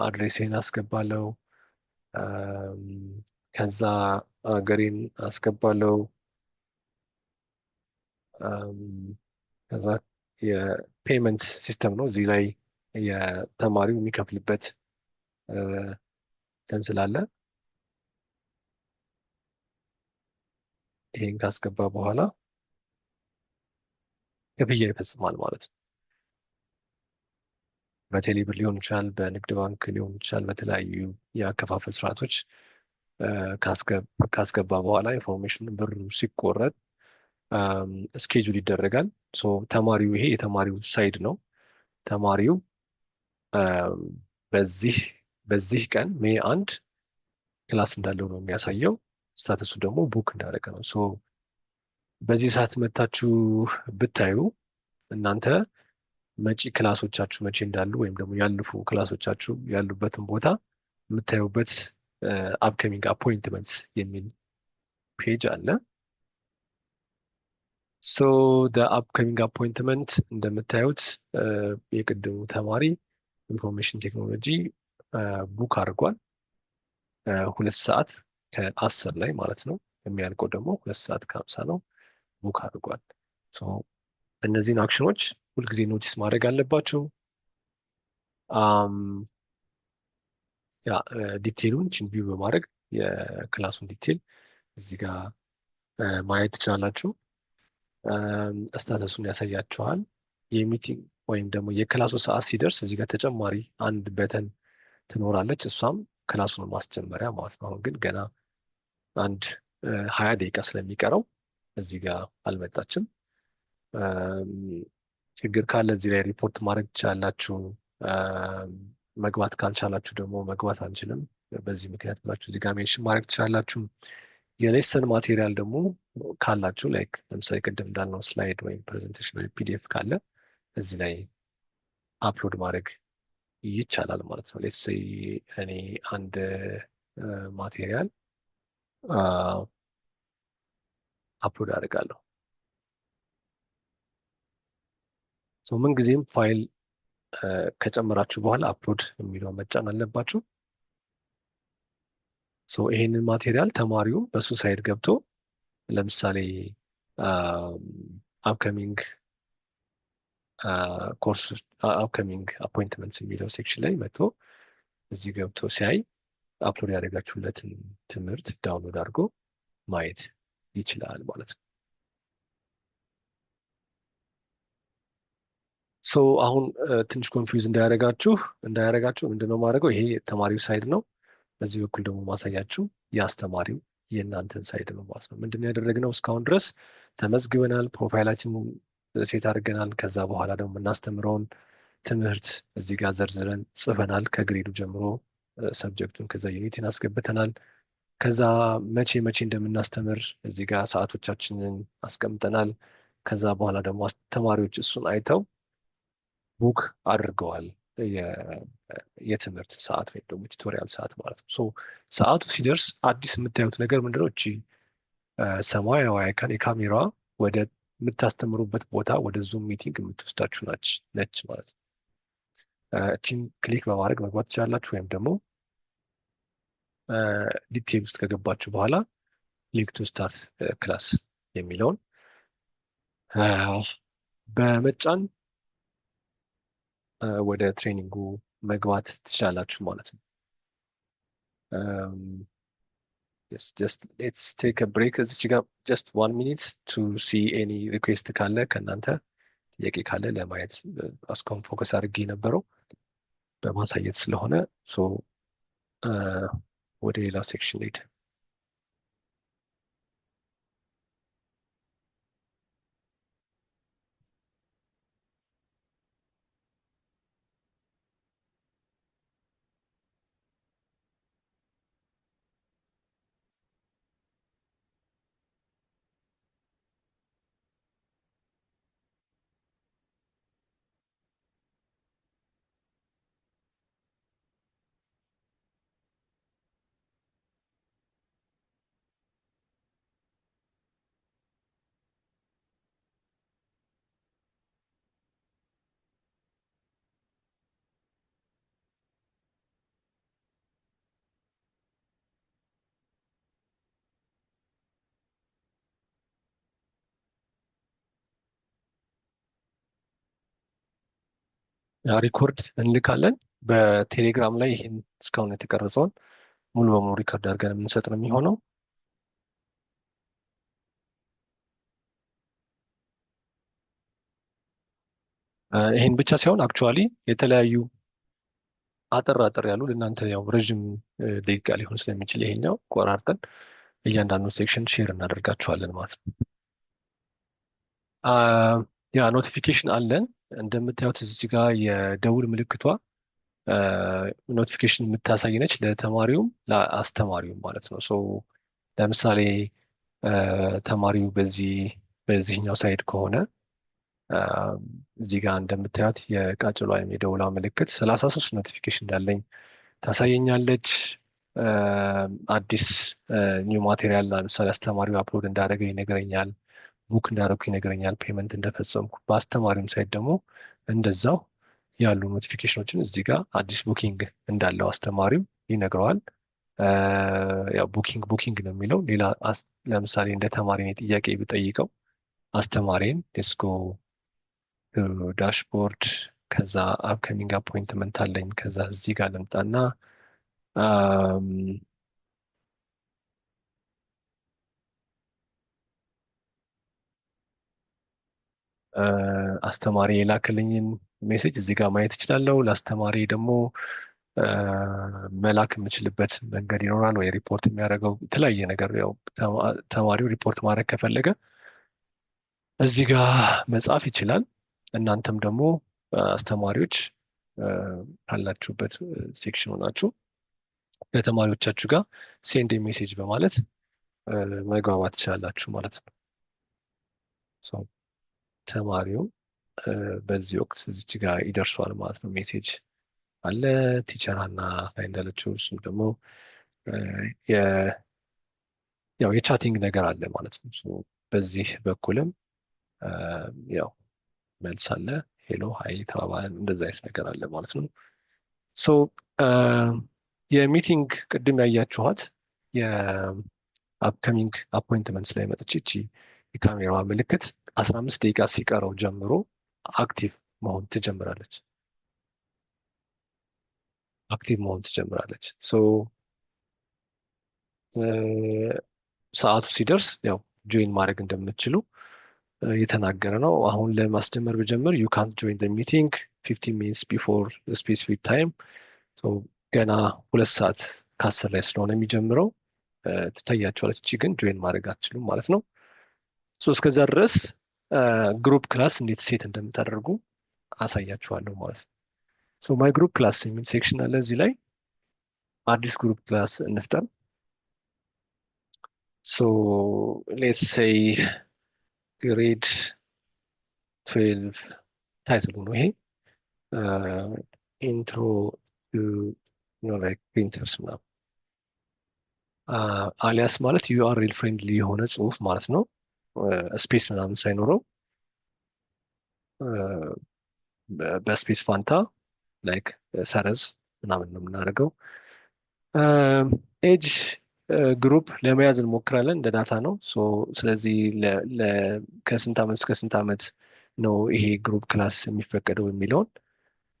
address ኤን አስገባለው፣ ከዛ አገሬን አስገባለው። ከዛ Payment system ነው። እዚህ ላይ የተማሪው የሚከፍልበት እንትን ስላለ ይሄን ካስገባ በኋላ ክፍያ ይፈጽማል ማለት ነው። በቴሌብር ሊሆን ይችላል፣ በንግድ ባንክ ሊሆን ይችላል። በተለያዩ የአከፋፈል ስርዓቶች ካስገባ በኋላ information ብሩ ሲቆረጥ schedule ይደረጋል። ተማሪው ይሄ የተማሪው side ነው። ተማሪው በዚህ በዚህ ቀን May 1 class እንዳለው ነው የሚያሳየው። Status ኡ ደግሞ book እንዳደረገ ነው። So በዚህ ሰዓት መታችሁ ብታዩ እናንተ መጪ class ኦቻችሁ መቼ እንዳሉ ወይም ደግሞ ያለፉ class ኦቻችሁ ያሉበትን ቦታ የምታዩበት upcoming appointments የሚል page አለ። So upcoming appointment እንደምታዩት የቅድሙ ተማሪ information technology book አድርጓል። 2 ሰዓት ከ10 ላይ ማለት ነው። የሚያልቀው ደግሞ 2 ሰዓት ከ50 ነው። Book አድርጓል። እነዚህን አክሽኖች ሁልጊዜ notice ማድረግ አለባቸው። Yeah, detail ኡን ችን view በማድረግ የ class ኡን detail እዚህ ጋር ማየት ትችላላችሁ። Status ኡን ያሳያችኋል። የ meeting ወይም ደግሞ የ class ኡ ሰዓት ሲደርስ እዚህ ጋር ተጨማሪ አንድ button ትኖራለች። እሷም class ኡን ማስጀመሪያ ማለት ነው። አሁን ግን ገና አንድ 20 ደቂቃ ስለሚቀረው እዚህ ጋር አልመጣችም። ችግር ካለ እዚህ ላይ ሪፖርት ማድረግ ትችላላችሁ። መግባት ካልቻላችሁ ደግሞ መግባት አንችልም በዚህ ምክንያት ብላችሁ እዚህ ጋር mention ማድረግ ትችላላችሁ። የ lesson material ደግሞ ካላችሁ like ለምሳሌ ቅድም እንዳልነው slide ወይም presentation ወይም PDF ካለ እዚህ ላይ upload ማድረግ ይቻላል ማለት ነው። Let's say እኔ አንድ material upload አደርጋለሁ። ምንጊዜም ፋይል ከጨመራችሁ በኋላ upload የሚለውን መጫን አለባችሁ። ይሄንን material ተማሪው በሱ side ገብቶ ለምሳሌ upcoming course upcoming appointments የሚለው section ላይ መጥቶ እዚህ ገብቶ ሲያይ upload ያደረጋችሁለትን ትምህርት download አድርጎ ማየት ይችላል ማለት ነው። So አሁን ትንሽ confuse እንዳያደርጋችሁ ምንድነው ማድረገው? ይሄ የተማሪው side ነው። በዚህ በኩል ደግሞ ማሳያችሁ የአስተማሪው የእናንተን side ነው ማለት ነው። ምንድነው ያደረግነው እስካሁን ድረስ? ተመዝግበናል፣ profile ኣችንን set አድርገናል። ከዛ በኋላ ደግሞ የምናስተምረውን ትምህርት እዚህ ጋር ዘርዝረን ጽፈናል። ከ grade ኡ ጀምሮ subject ኡን፣ ከዛ unit ን አስገብተናል። ከዛ መቼ መቼ እንደምናስተምር እዚህ ጋር ሰዓቶቻችንን አስቀምጠናል። ከዛ በኋላ ደግሞ ተማሪዎች እሱን አይተው book አድርገዋል የትምህርት ሰዓት ወይም ደግሞ tutorial ሰዓት ማለት ነው። So ሰዓቱ ሲደርስ አዲስ የምታዩት ነገር ምንድነው? እቺ ሰማያዊ icon የካሜራዋ ወደ የምታስተምሩበት ቦታ ወደ Zoom meeting የምትወስዳችሁ ነች ማለት ነው። እቺን click በማድረግ መግባት ትችላላችሁ ወይም ደግሞ detail ውስጥ ከገባችሁ በኋላ click to start class የሚለውን በመጫን ወደ training ኡ መግባት ትችላላችሁ ማለት ነው። Just let's take a break እዚች ጋር just one minute to see any request ካለ፣ ከእናንተ ጥያቄ ካለ ለማየት። እስካሁን focus አድርጌ የነበረው በማሳየት ስለሆነ ወደ ሌላው section ልሂድ። Record እንልካለን። በቴሌግራም ላይ ይህን እስካሁን የተቀረጸውን ሙሉ በሙሉ record አድርገን የምንሰጥ ነው የሚሆነው። ይህን ብቻ ሳይሆን actually የተለያዩ አጠር አጠር ያሉ ለእናንተ ያው ረዥም ደቂቃ ሊሆን ስለሚችል ይሄኛው ቆራርጠን እያንዳንዱ section share እናደርጋችኋለን ማለት ነው። ያ notification አለን። እንደምታዩት እዚህ ጋር የደውል ምልክቷ notification የምታሳይ ነች፣ ለተማሪውም ለአስተማሪውም ማለት ነው። So ለምሳሌ ተማሪው በዚህኛው side ከሆነ እዚህ ጋር እንደምታዩት የቃጭሏ ወይም የደውሏ ምልክት 33 notification እንዳለኝ ታሳየኛለች። አዲስ new material ለምሳሌ አስተማሪው upload እንዳደረገ ይነግረኛል። Book እንዳደረኩ ይነግረኛል። Payment እንደፈጸምኩ። በአስተማሪውም side ደግሞ እንደዛው ያሉ notification ኖችን እዚህ ጋር አዲስ booking እንዳለው አስተማሪው ይነግረዋል። ያው booking booking ነው የሚለው። ሌላ ለምሳሌ እንደ ተማሪ እኔ ጥያቄ ብጠይቀው አስተማሪን let's go dashboard፣ ከዛ upcoming appointment አለኝ። ከዛ እዚህ ጋር ልምጣና አስተማሪ የላክልኝን message እዚህ ጋር ማየት እችላለሁ። ለአስተማሪ ደግሞ መላክ የምችልበት መንገድ ይኖራል ወይ ሪፖርት የሚያደርገው የተለያየ ነገር፣ ያው ተማሪው ሪፖርት ማድረግ ከፈለገ እዚህ ጋር መጻፍ ይችላል። እናንተም ደግሞ አስተማሪዎች ካላችሁበት section ሆናችሁ ከተማሪዎቻችሁ ጋር send message በማለት መግባባት ትችላላችሁ ማለት ነው። ተማሪው በዚህ ወቅት እዚች ጋር ይደርሷል ማለት ነው። Message አለ፣ teacher ሀና ላይ እንዳለችው እሱም ደግሞ ያው የ chatting ነገር አለ ማለት ነው። በዚህ በኩልም ያው መልስ አለ። Hello፣ hi ተባባለን፣ እንደዛ አይነት ነገር አለ ማለት ነው። So የ meeting ቅድም ያያችኋት የ upcoming appointments ላይ መጥቼ እቺ የካሜራዋ ምልክት 15 ደቂቃ ሲቀረው ጀምሮ active መሆን ትጀምራለች። Active መሆን ትጀምራለች። So ሰዓቱ ሲደርስ ያው join ማድረግ እንደምትችሉ እየተናገረ ነው። አሁን ለማስጀመር ብጀምር ዩ ካንት ጆይን ዘ ሚቲንግ 15 minutes before specific time። ገና 2:10 ላይ ስለሆነ የሚጀምረው ትታያቸዋለች። እቺ ግን join ማድረግ አትችሉም ማለት ነው። So እስከዛ ድረስ group class እንዴት set እንደምታደርጉ አሳያችኋለሁ ማለት ነው። So my group class የሚል section አለ። እዚህ ላይ አዲስ group class እንፍጠር። So let's say grade 12 title ኡ ነው ይሄ፣ intro like printers ምናምን። Alias ማለት URL friendly የሆነ ጽሁፍ ማለት ነው። Space ምናምን ሳይኖረው በ space ፋንታ like ሰረዝ ምናምን ነው የምናደርገው። Age group ለመያዝ እንሞክራለን፣ እንደ data ነው። ስለዚህ ከስንት ዓመት እስከ ስንት ዓመት ነው ይሄ group class የሚፈቀደው የሚለውን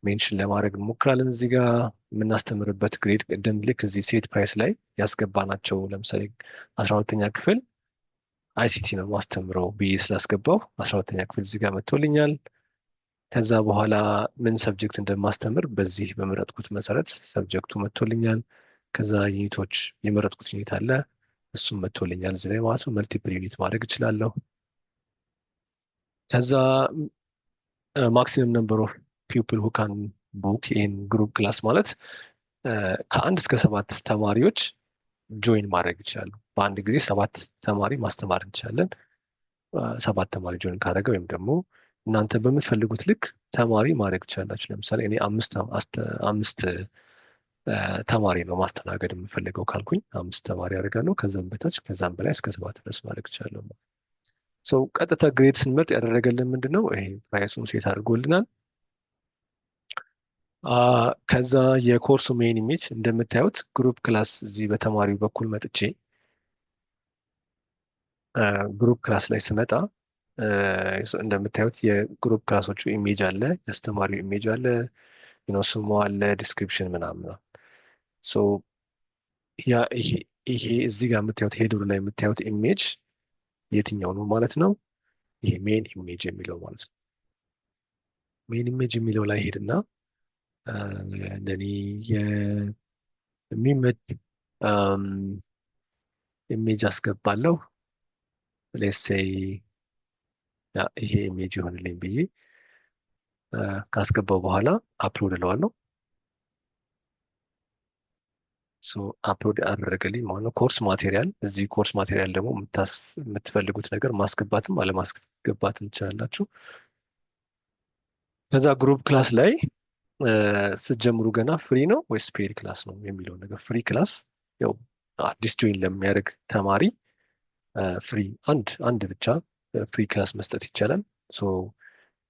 mention ለማድረግ እንሞክራለን። እዚህ ጋር የምናስተምርበት grade ቅድም ልክ እዚህ set price ላይ ያስገባናቸው፣ ለምሳሌ 12ኛ ክፍል ICT ነው ማስተምረው ብዬ ስላስገባው 12ኛ ክፍል እዚህ ጋር መጥቶልኛል። ከዛ በኋላ ምን subject እንደማስተምር በዚህ በመረጥኩት መሰረት subject ኡ መጥቶልኛል። ከዛ unit ኦች የመረጥኩት unit አለ፣ እሱም መጥቶልኛል እዚህ ላይ ማለት ነው። Multiple unit ማድረግ እችላለሁ። ከዛ maximum number of people who can book ይህን group class ማለት ከአንድ እስከ ሰባት ተማሪዎች join ማድረግ ይችላሉ። በአንድ ጊዜ ሰባት ተማሪ ማስተማር እንችላለን። ሰባት ተማሪ join ካደረገ ወይም ደግሞ እናንተ በምትፈልጉት ልክ ተማሪ ማድረግ ትችላላችሁ። ለምሳሌ እኔ አምስት ተማሪ ነው ማስተናገድ የምፈልገው ካልኩኝ አምስት ተማሪ አደርጋለሁ። ከዛም በታች ከዛም በላይ እስከ ሰባት ድረስ ማድረግ እችላለሁ። So ቀጥታ grade ስንመርጥ ያደረገልን ምንድን ነው? ይሄ price ኡን set አድርጎልናል። ከዛ የ course ኡ main image እንደምታዩት group class እዚህ በተማሪው በኩል መጥቼ group class ላይ ስመጣ እንደምታዩት የ group class ኦቹ image አለ፣ የአስተማሪው image አለ፣ ስሙ አለ፣ description ምናምን ነው። So ያ ይሄ እዚህ ጋር የምታዩት header ኡ ላይ የምታዩት image የትኛው ነው ማለት ነው? ይሄ main image የሚለው ማለት ነው። Main image የሚለው ላይ ሄድና ለእኔ የሚመች image አስገባለሁ። Let's say ይሄ image ይሆንልኝ ብዬ ካስገባው በኋላ upload እለዋለሁ። So upload አደረገልኝ ማለት ነው። Course material፣ እዚህ course material ደግሞ የምትፈልጉት ነገር ማስገባትም አለማስገባትም ትችላላችሁ። ከዛ group class ላይ ስትጀምሩ ገና free ነው ወይስ paid class ነው የሚለውን ነገር፣ free class ያው አዲስ join ለሚያደርግ ተማሪ free አንድ አንድ ብቻ free class መስጠት ይቻላል። So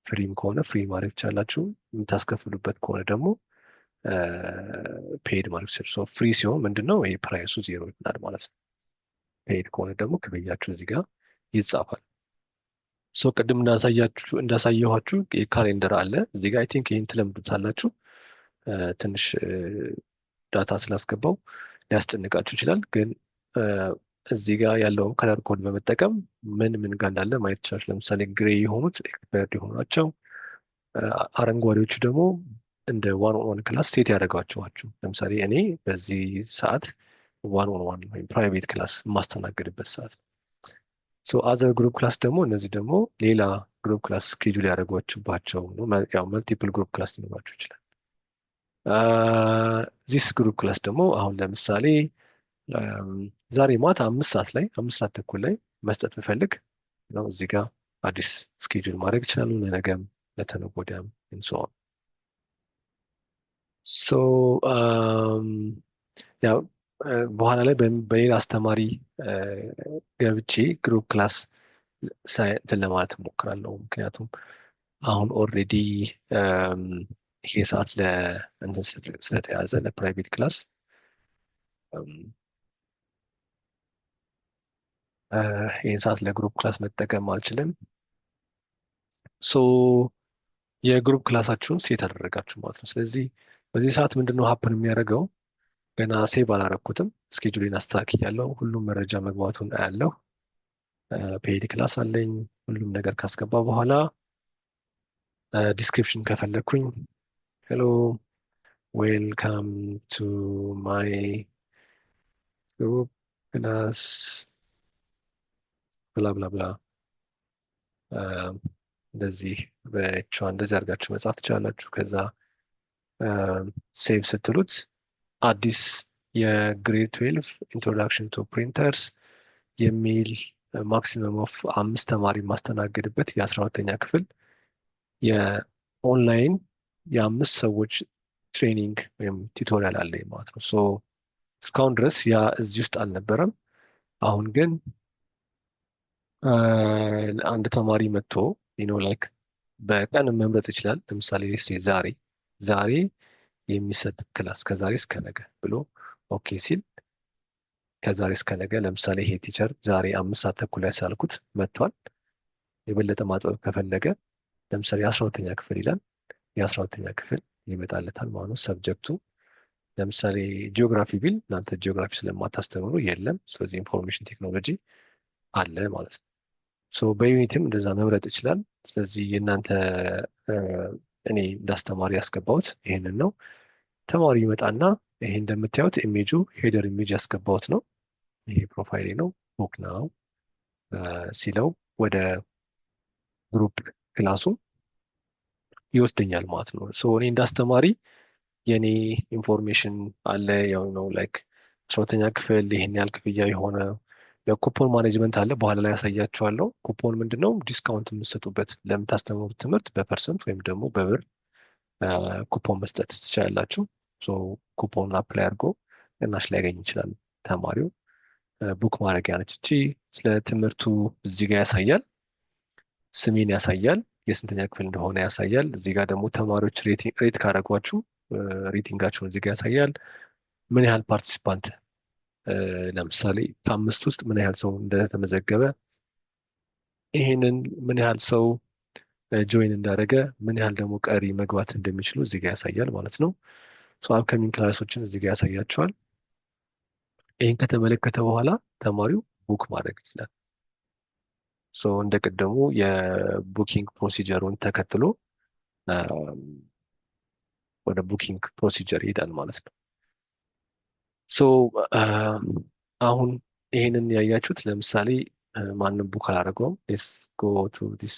free ም ከሆነ free ማድረግ ትችላላችሁ። የምታስከፍሉበት ከሆነ ደግሞ paid ማድረግ ትችላላችሁ። So free ሲሆን ምንድነው ይሄ price ኡ ዜሮ ይሆናል ማለት ነው። Paid ከሆነ ደግሞ ክፍያችሁ እዚህ ጋር ይጻፋል። So ቅድም እንዳሳየኋችሁ የ calendar አለ እዚህ ጋር። I think ይህን ትለምዱታላችሁ። ትንሽ data ስላስገባው ሊያስጨንቃችሁ ይችላል። ግን እዚህ ጋር ያለውን color code በመጠቀም ምን ምን ጋር እንዳለ ማየት ይችላል። ለምሳሌ gray የሆኑት expired የሆኑ ናቸው። አረንጓዴዎቹ ደግሞ እንደ one on one class set ያደረጓቸዋቸው። ለምሳሌ እኔ በዚህ ሰዓት one on one ወይም private class የማስተናግድበት ሰዓት። So other group class ደግሞ እነዚህ ደግሞ ሌላ group class schedule ያደረጓችሁባቸው ነው። ያው multiple group class ሊኖራችሁ ይችላል። This group class ደግሞ አሁን ለምሳሌ ዛሬ ማታ 5 ሰዓት ላይ፣ 5 ሰዓት ተኩል ላይ መስጠት ብፈልግ ነው እዚህ ጋር አዲስ schedule ማድረግ ይችላሉ። ለነገም ለተነገ ወዲያም and so on። So ያው በኋላ ላይ በሌላ አስተማሪ ገብቼ group class እንትን ለማለት እሞክራለሁ። ምክንያቱም አሁን already ይሄ ሰዓት ለእንትን ስለተያዘ ለ private class ይህን ሰዓት ለ group class መጠቀም አልችልም። So የ group class ኣችሁን set አደረጋችሁ ማለት ነው። ስለዚህ በዚህ ሰዓት ምንድነው happen የሚያደርገው? ገና save አላረኩትም። Schedule ኤን አስተካክያለሁ። ሁሉም መረጃ መግባቱን አያለሁ። Paid class አለኝ። ሁሉም ነገር ካስገባ በኋላ description ከፈለግኩኝ "Hello, welcome to my group class" bla bla bla እንደዚህ በቿ እንደዚህ አድርጋችሁ መጻፍ ትችላላችሁ። ከዛ save ስትሉት አዲስ የ grade 12 introduction to printers የሚል maximum of አምስት ተማሪ የማስተናግድበት የ12ኛ ክፍል የኦንላይን የአምስት ሰዎች training ወይም tutorial አለ ማለት ነው። So እስካሁን ድረስ ያ እዚህ ውስጥ አልነበረም። አሁን ግን አንድ ተማሪ መጥቶ like በቀን መምረጥ ይችላል። ለምሳሌ say ዛሬ የሚሰጥ class ከዛሬ እስከ ነገ ብሎ okay ሲል ከዛሬ እስከ ነገ ለምሳሌ ይሄ teacher ዛሬ 5 ሰዓት ተኩል ላይ ሳልኩት መጥቷል። የበለጠ ማጥበብ ከፈለገ ለምሳሌ የ12ኛ ክፍል ይላል። የ12ኛ ክፍል ይመጣለታል ማለት ነው። Subject ኡ ለምሳሌ ጂኦግራፊ ቢል እናንተ ጂኦግራፊ ስለማታስተምሩ የለም። ስለዚህ information technology አለ ማለት ነው። So በ unit ም እንደዛ መምረጥ ይችላል። ስለዚህ የእናንተ እኔ እንዳስተማሪ ያስገባሁት ይሄንን ነው። ተማሪ ይመጣና ይሄ እንደምታዩት image ኡ header image ያስገባሁት ነው። ይሄ profile ኤ ነው። Book now ሲለው ወደ group class ኡ ይወስደኛል ማለት ነው። So እኔ እንዳስተማሪ የኔ information አለ፣ ያው ነው like 12ኛ ክፍል ይሄን ያህል ክፍያ የሆነ የ coupon management አለ። በኋላ ላይ ያሳያችኋለሁ። ኩፖን ምንድነው? Discount የምትሰጡበት ለምታስተምሩት ትምህርት በ percent ወይም ደግሞ በብር ኩፖን መስጠት ትችላላችሁ። Coupon apply አድርጎ ቅናሽ ሊያገኝ ይችላል ተማሪው። Book ማድረጊያ ነች እቺ። ስለ ትምህርቱ እዚህ ጋር ያሳያል። ስሜን ያሳያል። የስንተኛ ክፍል እንደሆነ ያሳያል። እዚህ ጋር ደግሞ ተማሪዎች rate ካደረጓችሁ rating ኣቸውን እዚህ ጋር ያሳያል። ምን ያህል participant ለምሳሌ ከአምስት ውስጥ ምን ያህል ሰው እንደተመዘገበ ይሄንን ምን ያህል ሰው join እንዳደረገ፣ ምን ያህል ደግሞ ቀሪ መግባት እንደሚችሉ እዚህ ጋር ያሳያል ማለት ነው። So upcoming class ኦችን እዚህ ጋር ያሳያቸዋል። ይህን ከተመለከተ በኋላ ተማሪው book ማድረግ ይችላል። So እንደ ቅድሙ የ booking procedure ኡን ተከትሎ ወደ booking procedure ይሄዳል ማለት ነው። So አሁን ይሄንን ያያችሁት ለምሳሌ ማንም book አላደረገውም። Let's go to this።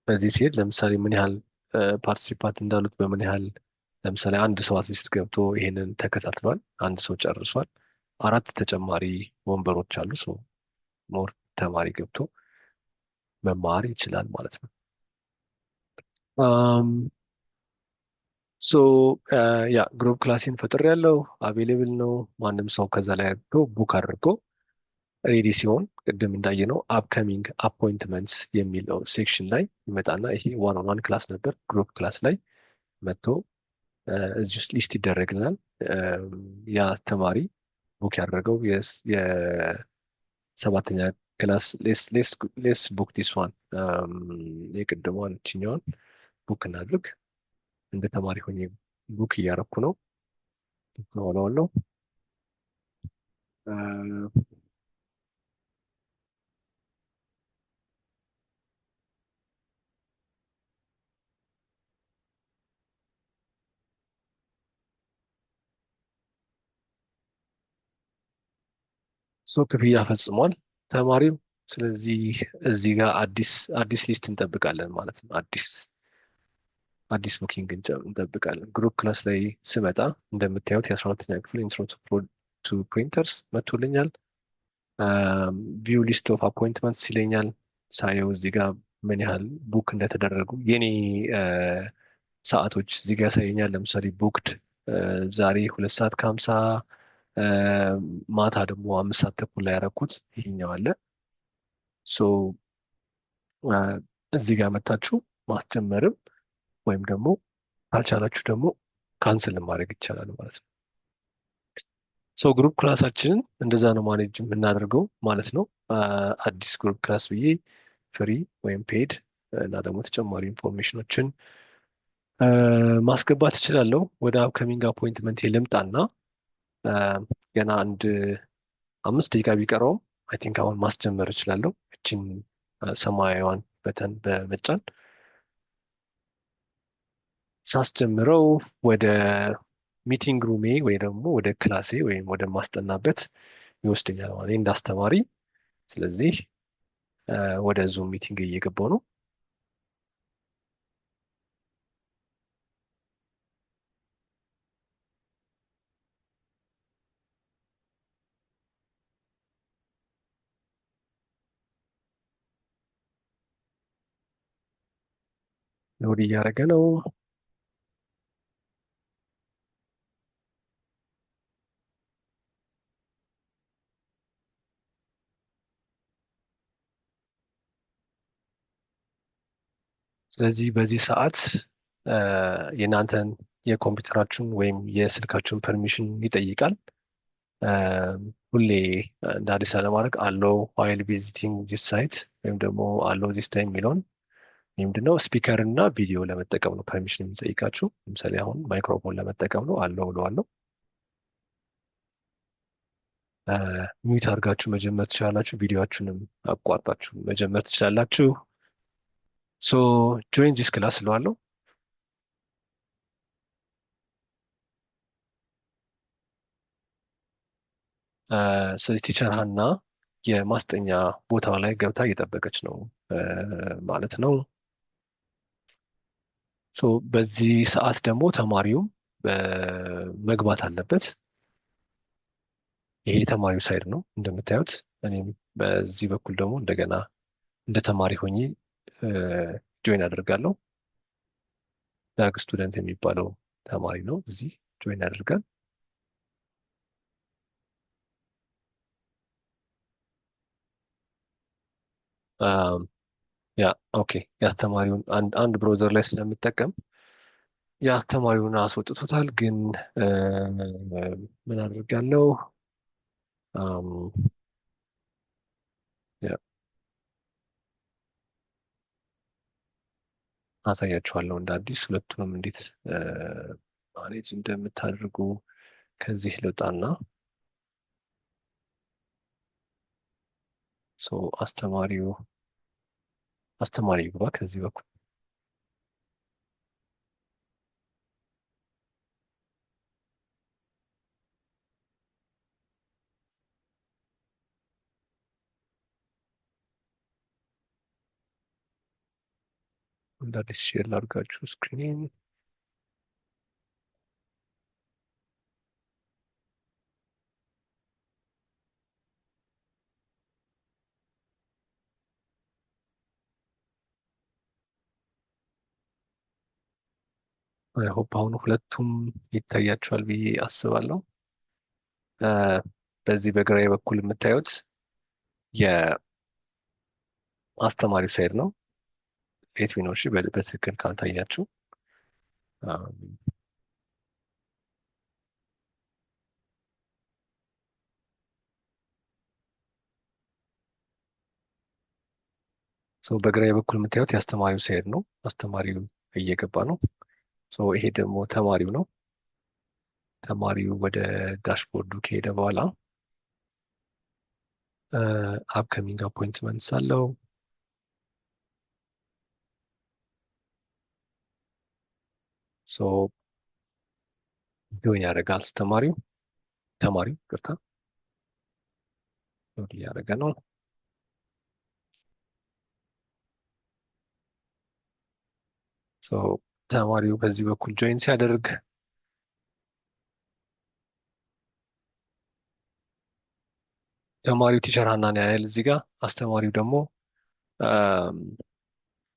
በዚህ ሲሄድ ለምሳሌ ምን ያህል participant እንዳሉት፣ በምን ያህል፣ ለምሳሌ አንድ ሰው at least ገብቶ ይሄንን ተከታትሏል። አንድ ሰው ጨርሷል። አራት ተጨማሪ ወንበሮች አሉ። So more ተማሪ ገብቶ መማር ይችላል ማለት ነው። So yeah፣ group class ኤን ፈጥሬያለሁ፣ available ነው። ማንም ሰው ከዛ ላይ አድርጎ book አድርጎ ready ሲሆን ቅድም እንዳየነው upcoming appointments የሚለው section ላይ ይመጣና ይሄ one on one class ነበር። Group class ላይ መጥቶ እዚህ ውስጥ list ይደረግልናል። ያ ተማሪ book ያደረገው የሰባተኛ class፣ let's book this one፣ የቅድሟን እችኛዋን book እናድርግ። እንደ ተማሪ ሆኜ book እያደረኩ ነው። Book እለዋለሁ። So ክፍያ ፈጽሟል ተማሪው። ስለዚህ እዚህ ጋር አዲስ list እንጠብቃለን ማለት ነው። አዲስ booking እንጠብቃለን። Group class ላይ ስመጣ እንደምታዩት የ12ኛ ክፍል intro to printers መጥቶልኛል። View list of appointments ይለኛል። ሳየው እዚህ ጋር ምን ያህል book እንደተደረጉ የኔ ሰዓቶች እዚህ ጋር ያሳየኛል። ለምሳሌ booked ዛሬ 2 ሰዓት ከ50፣ ማታ ደግሞ 5 ሰዓት ተኩል ላይ ያደረኩት ይሄኛው አለ። So እዚህ ጋር መታችሁ ማስጀመርም ወይም ደግሞ ካልቻላችሁ ደግሞ cancel ማድረግ ይቻላል ማለት ነው። So group class ኣችንን እንደዛ ነው manage የምናደርገው ማለት ነው። አዲስ group class ብዬ free ወይም paid እና ደግሞ ተጨማሪ information ኦችን ማስገባት እችላለሁ። ወደ upcoming appointment ልምጣና ገና አንድ 5 ደቂቃ ቢቀረውም I think አሁን ማስጀመር እችላለሁ። እችን ሰማያዊዋን button በመጫን ሳስጀምረው ወደ meeting room ኤ ወይ ደግሞ ወደ class ኤ ወይም ወደ ማስጠናበት ይወስደኛል ማለት እንደ አስተማሪ። ስለዚህ ወደ Zoom meeting እየገባው ነው። Load እያደረገ ነው። ስለዚህ በዚህ ሰዓት የእናንተን የኮምፒውተራችሁን ወይም የስልካችሁን permission ይጠይቃል። ሁሌ እንደ አዲስ ለማድረግ allow while visiting this site ወይም ደግሞ allow this time የሚለውን፣ ይህ ምንድነው? Speaker እና ቪዲዮ ለመጠቀም ነው permission የሚጠይቃችሁ። ለምሳሌ አሁን ማይክሮፎን ለመጠቀም ነው፣ allow እለዋለሁ። Mute አድርጋችሁ መጀመር ትችላላችሁ። ቪዲዮአችሁንም አቋርጣችሁ መጀመር ትችላላችሁ። So join this class እለዋለሁ። ስለዚህ teacher ሀና የማስጠኛ ቦታው ላይ ገብታ እየጠበቀች ነው ማለት ነው። So በዚህ ሰዓት ደግሞ ተማሪውም መግባት አለበት። ይሄ የተማሪው side ነው እንደምታዩት። እኔም በዚህ በኩል ደግሞ እንደገና እንደ ተማሪ ሆኜ join አደርጋለሁ። ዳግ student የሚባለው ተማሪ ነው እዚህ join ያደርጋል። Yeah, okay፣ የአስተማሪውን አንድ browser ላይ ስለምጠቀም የአስተማሪውን አስወጥቶታል። ግን ምን አድርጋለሁ? Yeah. አሳያችኋለሁ እንደ አዲስ ሁለቱንም እንዴት manage እንደምታደርጉ። ከዚህ ልውጣና so አስተማሪው አስተማሪ ይግባ ከዚህ በኩል። እንደ አዲስ share ላድርጋችሁ screen። I hope አሁን ሁለቱም ይታያችኋል ብዬ አስባለሁ። በዚህ በግራዬ በኩል የምታዩት የአስተማሪው side ነው። Let me know እሺ በትክክል ካልታያችሁ። So በግራዬ በኩል የምታዩት የአስተማሪው side ነው። አስተማሪው እየገባ ነው። So ይሄ ደግሞ ተማሪው ነው። ተማሪው ወደ dashboard ኡ ከሄደ በኋላ upcoming appointments አለው። So join ያደርጋል አስተማሪው ተማሪው ይቅርታ load እያደረገ ነው። So ተማሪው በዚህ በኩል join ሲያደርግ ተማሪው teacher ሀናን ያያል እዚህ ጋር፣ አስተማሪው ደግሞ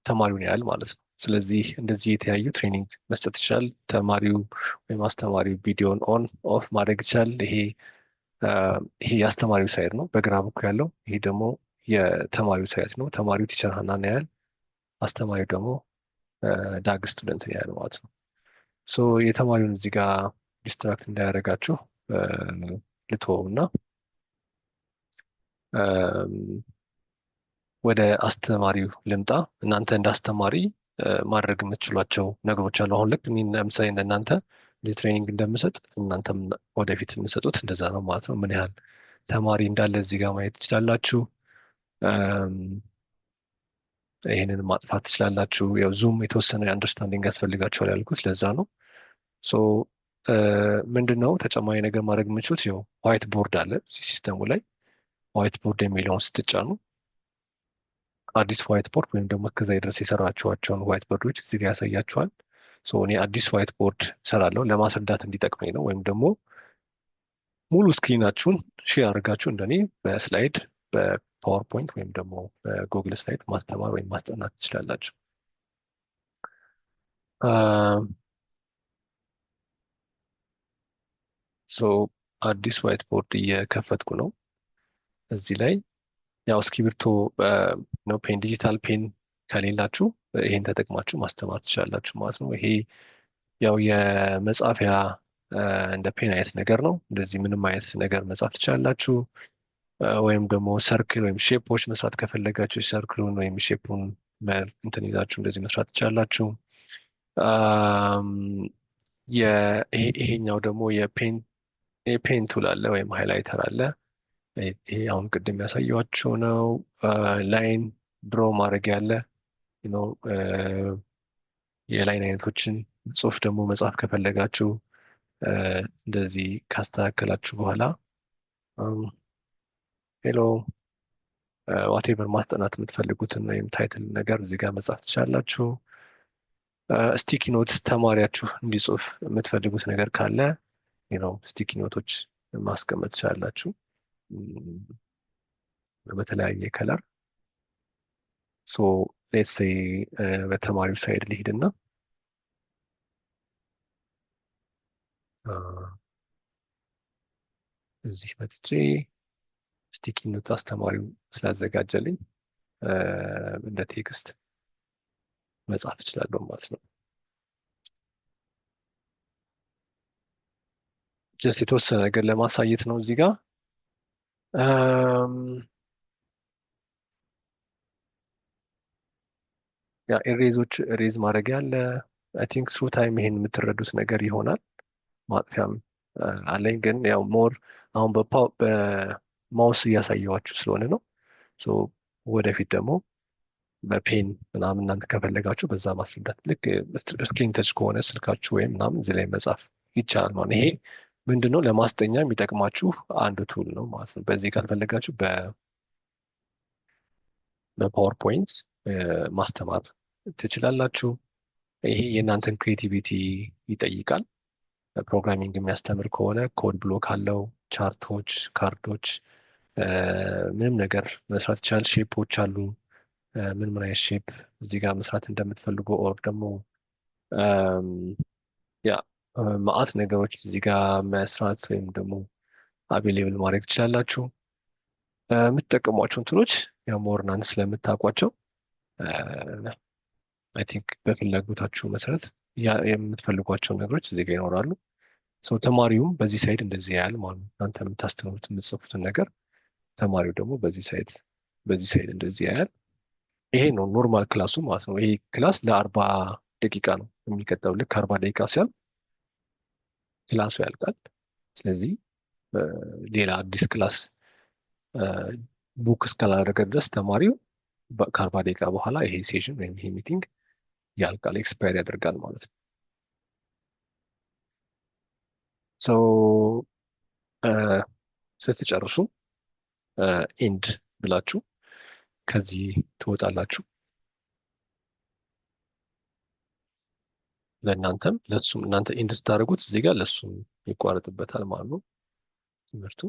ተማሪውን ያያል ማለት ነው። ስለዚህ እንደዚህ የተያዩ training መስጠት ይችላል። ተማሪው ወይም አስተማሪው ቪዲዮን on off ማድረግ ይችላል። ይሄ የአስተማሪው side ነው በግራ በኩል ያለው። ይሄ ደግሞ የተማሪው side ነው። ተማሪው teacher ሀናን ያያል፣ አስተማሪው ደግሞ ዳግ student ን ያያል ማለት ነው። So የተማሪውን እዚህ ጋር distract እንዳያደርጋችሁ ልተወው እና ወደ አስተማሪው ልምጣ። እናንተ እንደ አስተማሪ ማድረግ የምትችሏቸው ነገሮች አሉ። አሁን ልክ እኔ ለምሳሌ እንደናንተ training እንደምሰጥ እናንተም ወደፊት የምትሰጡት እንደዛ ነው ማለት ነው። ምን ያህል ተማሪ እንዳለ እዚህ ጋር ማየት ትችላላችሁ። ይሄንን ማጥፋት ትችላላችሁ። ያው Zoom የተወሰነ understanding ያስፈልጋችኋል ያልኩት ለዛ ነው። So ምንድነው ተጨማሪ ነገር ማድረግ የምችሉት? ያው whiteboard አለ እዚህ system ኡ ላይ። Whiteboard የሚለውን ስትጫኑ አዲስ whiteboard ወይም ደግሞ እስከዛ ድረስ የሰራችኋቸውን whiteboard ኦች እዚህ ጋር ያሳያችኋል። So እኔ አዲስ whiteboard እሰራለሁ ለማስረዳት እንዲጠቅመኝ ነው። ወይም ደግሞ ሙሉ screen ኣችሁን share አድርጋችሁ እንደኔ በ slide በ PowerPoint ወይም ደግሞ በ Google Slide ማስተማር ወይም ማስጠናት ትችላላችሁ። So አዲስ whiteboard እየከፈትኩ ነው። እዚህ ላይ ያው እስክሪብቶ ነው pen digital pen ከሌላችሁ ይሄን ተጠቅማችሁ ማስተማር ትችላላችሁ ማለት ነው። ይሄ ያው የመጻፊያ እንደ pen አይነት ነገር ነው። እንደዚህ ምንም አይነት ነገር መጻፍ ትችላላችሁ። ወይም ደግሞ circle ወይም shape ኦች መስራት ከፈለጋችሁ circle ኡን ወይም shape ኡን እንትን ይዛችሁ እንደዚህ መስራት ትችላላችሁ። ይሄኛው ደግሞ የ pen tool አለ ወይም highlighter አለ። ይሄ አሁን ቅድም ያሳየኋችሁ ነው። Line draw ማድረግ ያለ የ line አይነቶችን ጽሁፍ ደግሞ መጻፍ ከፈለጋችሁ እንደዚህ ካስተካከላችሁ በኋላ hello whatever ማስጠናት የምትፈልጉትን ወይም title ነገር እዚህ ጋር መጻፍ ትችላላችሁ። Sticky note ተማሪያችሁ እንዲጽፍ የምትፈልጉት ነገር ካለ sticky note ኦች ማስቀመጥ ትችላላችሁ በተለያየ color። So let's say በተማሪው side ልሂድና እዚህ መጥቼ sticky note አስተማሪው ስላዘጋጀልኝ እንደ text መጻፍ እችላለሁ ማለት ነው። Just የተወሰነ ነገር ለማሳየት ነው እዚህ ጋር። Yeah, eraseኦች erase ማድረጊያ አለ። I think through time ይሄን የምትረዱት ነገር ይሆናል። ማጥፊያም አለኝ፣ ግን ያው more አሁን በ mouse እያሳየኋችሁ ስለሆነ ነው። So ወደፊት ደግሞ በ pen ምናምን እናንተ ከፈለጋችሁ በዛ ማስረዳት፣ ልክ screen touch ከሆነ ስልካችሁ ወይም ምናምን እዚህ ላይ መጻፍ ይቻላል ማለት ነው። ይሄ ምንድነው ለማስጠኛ የሚጠቅማችሁ አንዱ tool ነው ማለት ነው። በዚህ ካልፈለጋችሁ በ PowerPoint ማስተማር ትችላላችሁ። ይሄ የእናንተን creativity ይጠይቃል። Programming የሚያስተምር ከሆነ code block አለው፣ chartኦች፣ cardኦች፣ ምንም ነገር መስራት ይቻላል። Shapeኦች አሉ። ምን ምን አይነት shape እዚህ ጋር መስራት እንደምትፈልጉ or ደግሞ yeah, መአት ነገሮች እዚህ ጋር መስራት ወይም ደግሞ available ማድረግ ትችላላችሁ። የምትጠቀሟቸውን toolኦች ያው more እናንተ ስለምታውቋቸው I think በፍላጎታችሁ መሰረት የምትፈልጓቸውን ነገሮች እዚህ ጋር ይኖራሉ። So ተማሪውም በዚህ side እንደዚህ ያያል ማለት ነው። እናንተ የምታስተምሩት የምትጽፉትን ነገር ተማሪው ደግሞ በዚህ side እንደዚህ ያያል። ይሄ ነው normal classኡ ማለት ነው። ይሄ class ለ40 ደቂቃ ነው የሚቀጥለው። ልክ 40 ደቂቃ ሲያልቅ classኡ ያልቃል። ስለዚህ ሌላ አዲስ class book እስካላደረገ ድረስ ተማሪው ከ40 ደቂቃ በኋላ ይሄ session ወይም ይሄ meeting ያልቃል፣ expire ያደርጋል ማለት ነው። So ስትጨርሱ end ብላችሁ ከዚህ ትወጣላችሁ። ለእናንተም ለሱም፣ እናንተ end ስታደርጉት እዚህ ጋር ለሱም ይቋረጥበታል ማለት ነው ትምህርቱ።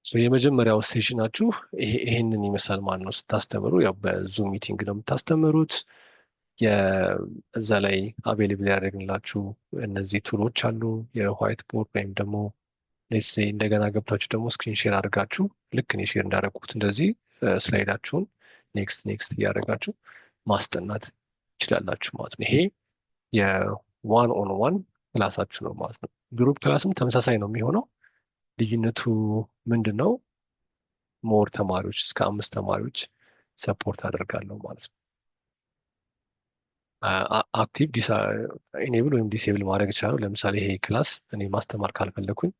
So የመጀመሪያው sessionኣችሁ ይሄንን ይመስላል ማለት ነው። ስታስተምሩ ያው በ Zoom meeting ነው የምታስተምሩት። እዛ ላይ available ያደረግንላችሁ እነዚህ toolኦች አሉ። የ whiteboard ወይም ደግሞ let's say እንደገና ገብታችሁ ደግሞ screen share አድርጋችሁ ልክ እኔ share እንዳደረግኩት እንደዚህ slideኣችሁን next next እያደረጋችሁ ማስጠናት ትችላላችሁ ማለት ነው። ይሄ የ one on one classኣችሁ ነው ማለት ነው። Group classም ተመሳሳይ ነው የሚሆነው። ልዩነቱ ምንድን ነው? More ተማሪዎች፣ እስከ አምስት ተማሪዎች support አደርጋለሁ ማለት ነው። Active enable ወይም disable ማድረግ እችላለሁ። ለምሳሌ ይሄ class እኔ ማስተማር ካልፈለኩኝ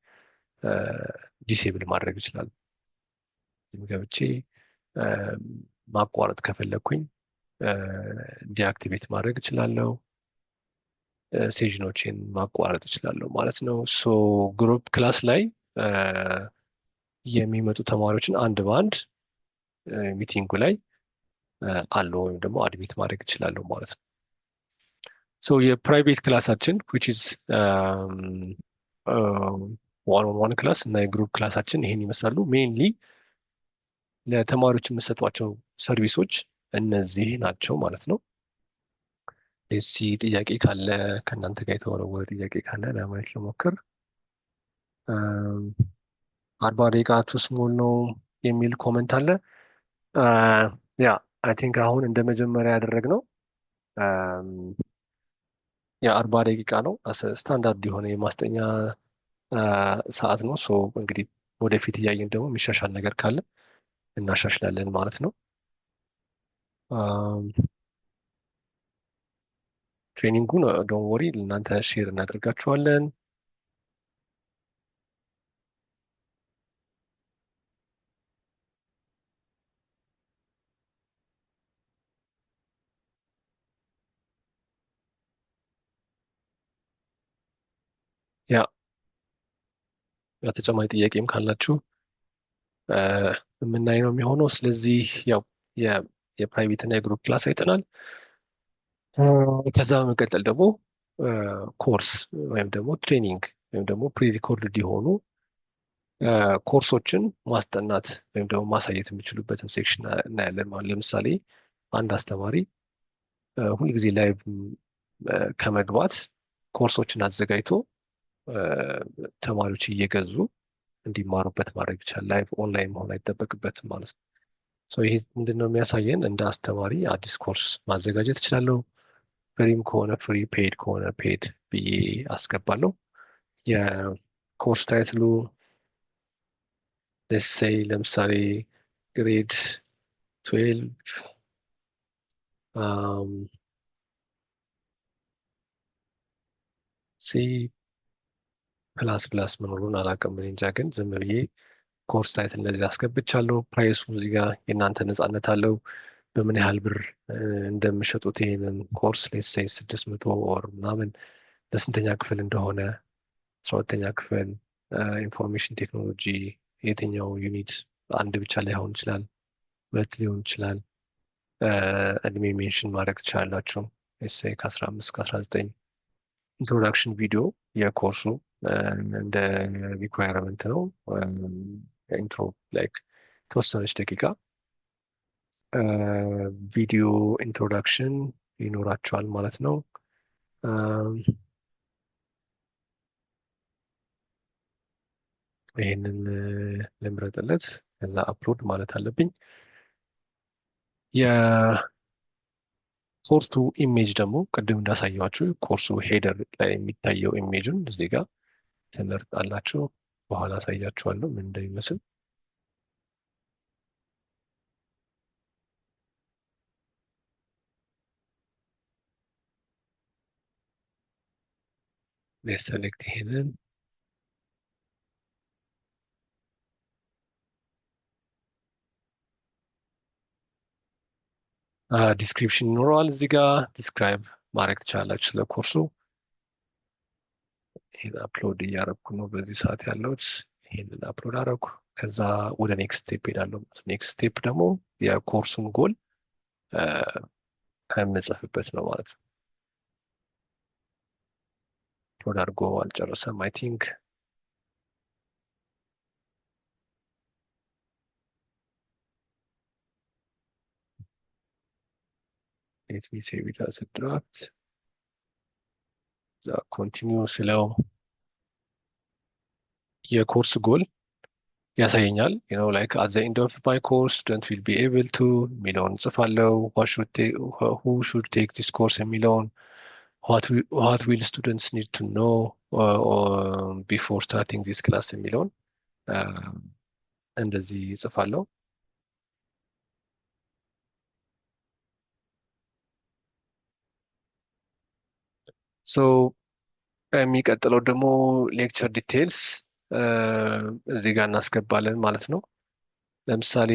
disable ማድረግ እችላለሁ። ገብቼ ማቋረጥ ከፈለኩኝ deactivate ማድረግ እችላለሁ። Sessionኦችን ማቋረጥ እችላለሁ ማለት ነው። So group class ላይ የሚመጡ ተማሪዎችን አንድ በአንድ meetingኡ ላይ አለው ወይም ደግሞ admit ማድረግ እችላለሁ ማለት ነው። So የ private classኣችን which is one on one class እና የ group classኣችን ይሄን ይመስላሉ። Mainly ለተማሪዎች የምሰጧቸው serviceኦች እነዚህ ናቸው ማለት ነው። እስኪ ጥያቄ ካለ፣ ከእናንተ ጋር የተወረወረ ጥያቄ ካለ ለማየት ልሞክር። 40 ደቂቃ too small ነው የሚል comment አለ። Yeah, I think አሁን እንደ መጀመሪያ ያደረግነው የ40 ደቂቃ ነው፣ ስታንዳርድ የሆነ የማስጠኛ ሰዓት ነው። So እንግዲህ ወደፊት እያየን ደግሞ የሚሻሻል ነገር ካለ እናሻሽላለን ማለት ነው። Trainingኡን don't worry፣ እናንተ share እናደርጋችኋለን። Yeah, ተጨማሪ ጥያቄም ካላችሁ የምናይ ነው የሚሆነው። ስለዚህ ያው የ private እና የ group class አይተናል። ከዛ በመቀጠል ደግሞ ኮርስ ወይም ደግሞ training ወይም ደግሞ pre-recorded የሆኑ ኮርሶችን ማስጠናት ወይም ደግሞ ማሳየት የሚችሉበትን section እናያለን ማለት። ለምሳሌ አንድ አስተማሪ ሁልጊዜ live ከመግባት ኮርሶችን አዘጋጅቶ ተማሪዎች እየገዙ እንዲማሩበት ማድረግ ይቻላል። Live online መሆን አይጠበቅበትም ማለት ነው። ይሄ ምንድን ነው የሚያሳየን? እንደ አስተማሪ አዲስ ኮርስ ማዘጋጀት እችላለሁ። Freeም ከሆነ free፣ paid ከሆነ paid ብዬ አስገባለሁ። የ course titleኡ let's say ለምሳሌ grade 12 C++ መኖሩን አላውቅም እኔ እንጃ፣ ግን ዝም ብዬ course title እንደዚህ አስገብቻለሁ። Price ኡ እዚህ ጋር የእናንተ ነፃነት አለው በምን ያህል ብር እንደምሸጡት ይሄንን course፣ let's say 600 or ምናምን፣ ለስንተኛ ክፍል እንደሆነ፣ 12ኛ ክፍል information technology የትኛው unit፣ አንድ ብቻ ላይሆን ይችላል፣ ሁለት ሊሆን ይችላል። እድሜ mention ማድረግ ትችላላችሁ። Let's say ከ15 ከ19። Introduction video የ course ኡ እንደ requirement ነው። Intro like ተወሰነች ደቂቃ video introduction ይኖራቸዋል ማለት ነው። ይሄንን ልምረጥለት፣ ከዛ upload ማለት አለብኝ። የ course ኡ image ደግሞ ቅድም እንዳሳየኋችሁ course ኡ header ላይ የሚታየው image ኡን እዚህ ጋር ትመርጣላችሁ። በኋላ አሳያችኋለሁ ምን እንደሚመስል። Let's select ይሄንን። Description ይኖረዋል፣ እዚህ ጋር describe ማድረግ ትችላላችሁ ስለ ኮርሱ። ይሄን upload እያደረኩ ነው በዚህ ሰዓት ያለሁት። ይሄንን upload አደረኩ። ከዛ ወደ next step ሄዳለሁ። Next step ደግሞ የ course ኡን goal የምጽፍበት ነው ማለት ነው። Upload አድርጎ አልጨረሰም I think። Let me save it as a draft። እዛ continue ስለው የ course goal ያሳየኛል። Like at the end of my course student will be able to የሚለውን ጽፋለው። Who should take this course የሚለውን፣ what will students need to know before starting this class የሚለውን እንደዚህ ጽፋለው። So የሚቀጥለው ደግሞ lecture details እዚህ ጋር እናስገባለን ማለት ነው። ለምሳሌ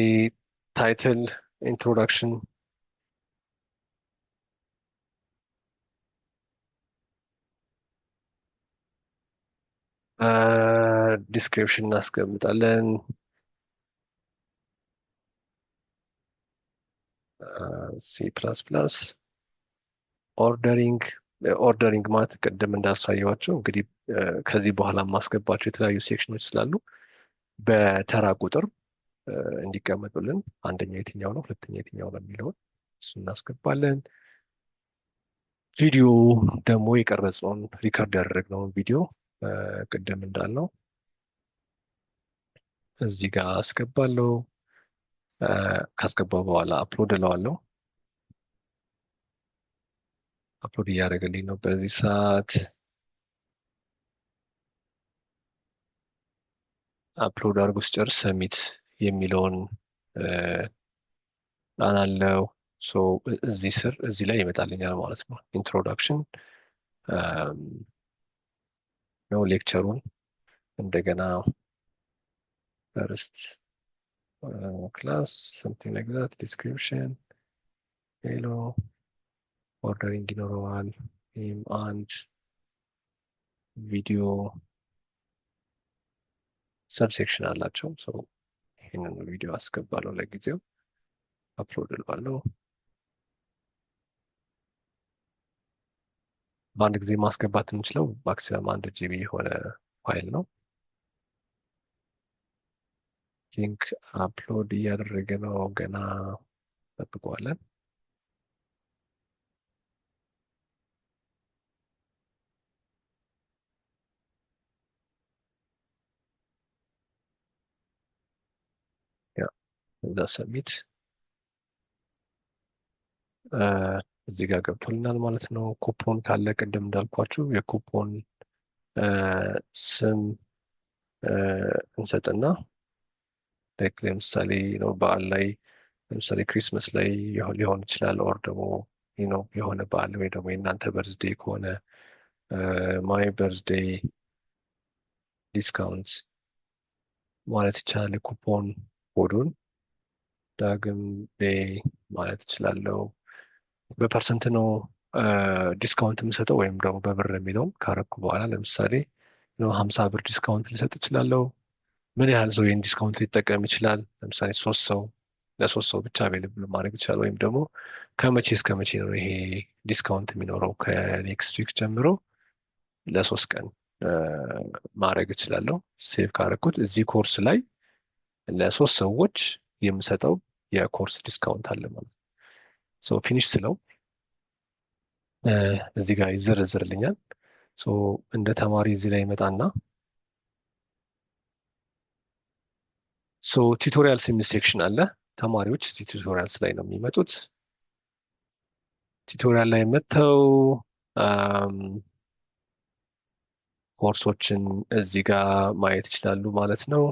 title introduction፣ description እናስቀምጣለን። C++ ordering። Ordering ማለት ቅድም እንዳሳየኋቸው እንግዲህ ከዚህ በኋላ የማስገባቸው የተለያዩ section ኦች ስላሉ በተራ ቁጥር እንዲቀመጡልን አንደኛ የትኛው ነው፣ ሁለተኛ የትኛው ነው የሚለውን እሱ እናስገባለን። ቪዲዮ ደግሞ የቀረጽነውን፣ record ያደረግነውን ቪዲዮ ቅድም እንዳልነው እዚህ ጋር አስገባለሁ። ካስገባው በኋላ upload እለዋለሁ። Upload እያደረገልኝ ነው በዚህ ሰዓት። Upload አድርጎ ሲጨርስ submit የሚለውን ጣናለው። እዚህ ስር እዚህ ላይ ይመጣልኛል ማለት ነው። Introduction ነው lecture ኡን፣ እንደገና first class something like that፣ description hello፣ ordering ይኖረዋል። ይህም አንድ ቪዲዮ subsection አላቸው። ይህንን ቪዲዮ አስገባለሁ፣ ለጊዜው upload እለዋለሁ። በአንድ ጊዜ ማስገባት የምንችለው maximum 1 GB የሆነ ፋይል ነው። Think upload እያደረገ ነው ገና፣ ጠብቀዋለን። Yeah፣ እዛ submit እዚህ ጋር ገብቶልናል ማለት ነው። ኩፖን ካለ ቅድም እንዳልኳችሁ የኩፖን ስም እንሰጥና like ለምሳሌ ነው በዓል ላይ ለምሳሌ Christmas ላይ ሊሆን ይችላል። Or ደግሞ የሆነ በዓል ወይ ደግሞ የእናንተ birthday ከሆነ my birthday discount ማለት ይቻላል። Coupon code ኡን ዳግም day ማለት እችላለሁ። በ percent ነው discount የምሰጠው ወይም ደግሞ በብር የሚለውም ካረኩ በኋላ ለምሳሌ 50 ብር discount ልሰጥ እችላለሁ። ምን ያህል ሰው ይህን discount ሊጠቀም ይችላል? ለምሳሌ ሶስት ሰው፣ ለሶስት ሰው ብቻ available ማድረግ ይችላል። ወይም ደግሞ ከመቼ እስከ መቼ ነው ይሄ discount የሚኖረው? ከ next week ጀምሮ ለ3 ቀን ማድረግ እችላለሁ። Save ካረኩት እዚህ ኮርስ ላይ ለሶስት ሰዎች የምሰጠው የ course discount አለ ማለት ነው። Finish ስለው እዚህ ጋር ይዘረዝርልኛል። እንደ ተማሪ እዚህ ላይ ይመጣና tutorials የሚል section አለ። ተማሪዎች እዚህ tutorials ላይ ነው የሚመጡት። Tutorial ላይ መጥተው ኮርሶችን እዚህ ጋር ማየት ይችላሉ ማለት ነው።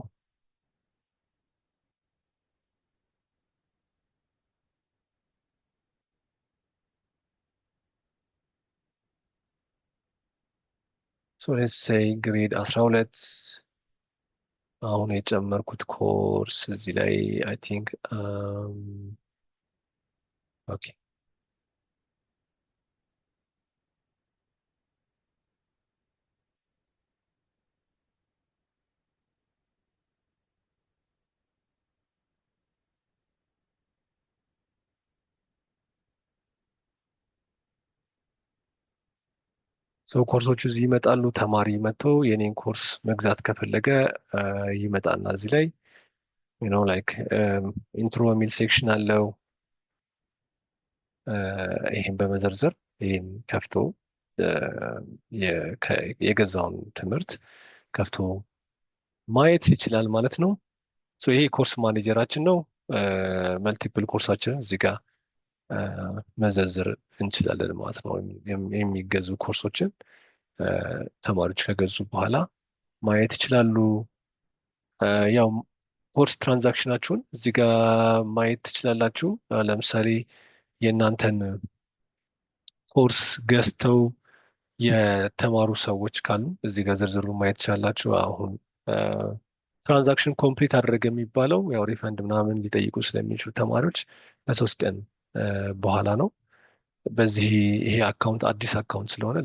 So let's say grade 12 አሁን የጨመርኩት ኮርስ እዚህ ላይ I think, okay, so ኮርሶቹ እዚህ ይመጣሉ። ተማሪ መጥቶ የኔን ኮርስ መግዛት ከፈለገ ይመጣና እዚህ ላይ like intro የሚል section አለው። ይሄን በመዘርዘር ይሄን ከፍቶ የገዛውን ትምህርት ከፍቶ ማየት ይችላል ማለት ነው። So ይሄ course manager ኣችን ነው። Multiple ኮርሳችንን እዚህ ጋር መዘርዘር እንችላለን ማለት ነው። የሚገዙ ኮርሶችን ተማሪዎች ከገዙ በኋላ ማየት ይችላሉ። ያው course transaction ኣችሁን እዚህ ጋር ማየት ትችላላችሁ። ለምሳሌ የእናንተን ኮርስ ገዝተው የተማሩ ሰዎች ካሉ እዚህ ጋር ዝርዝሩን ማየት ትችላላችሁ። አሁን transaction complete አደረገ የሚባለው ያው refund ምናምን ሊጠይቁ ስለሚችሉ ተማሪዎች ከ3 ቀን በኋላ ነው። በዚህ ይሄ account አዲስ account ስለሆነ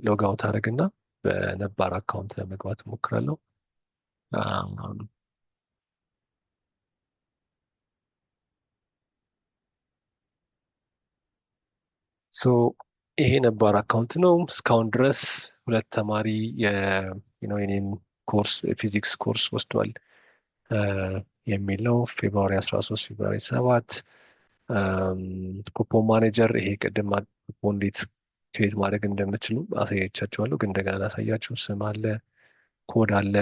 log out አደረግና በነባር account ለመግባት እሞክራለሁ። So ይሄ ነባር account ነው። እስካሁን ድረስ ሁለት ተማሪ የኔን ኮርስ ፊዚክስ ኮርስ ወስዷል የሚል ነው። February 13፣ February 7። Coupon manager ይሄ ቅድም ኩፖን እንዴት create ማድረግ እንደምትችሉ አሳያቻችኋለሁ፣ ግን እንደገና ላሳያችሁ። ስም አለ፣ ኮድ አለ፣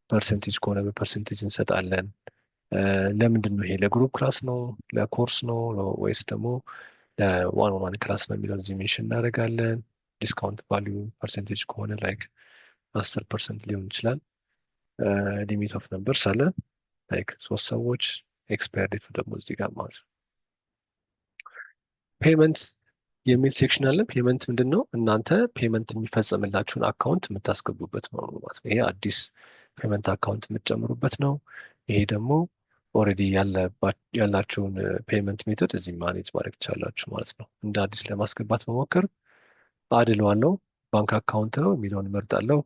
percentage ከሆነ በ percentage እንሰጣለን። ለምንድን ነው ይሄ ለ group class ነው ለኮርስ ነው ወይስ ደግሞ ለ one on one class ነው የሚለውን እዚህ mention እናደርጋለን። Discount value percentage ከሆነ like 10% ሊሆን ይችላል። Limit of numbers አለ like ሶስት ሰዎች፣ expire date ኡ ደግሞ እዚህ ጋር ማለት ነው። Payment የሚል section አለ። Payment ምንድን ነው? እናንተ payment የሚፈጸምላችሁን account የምታስገቡበት ነው ማለት ነው። ይሄ አዲስ payment account የምትጨምሩበት ነው። ይሄ ደግሞ already ያላችሁን payment method እዚህ manage ማድረግ ትችላላችሁ ማለት ነው። እንደ አዲስ ለማስገባት መሞከር add እለዋለሁ። Bank account ነው የሚለውን እመርጣለሁ።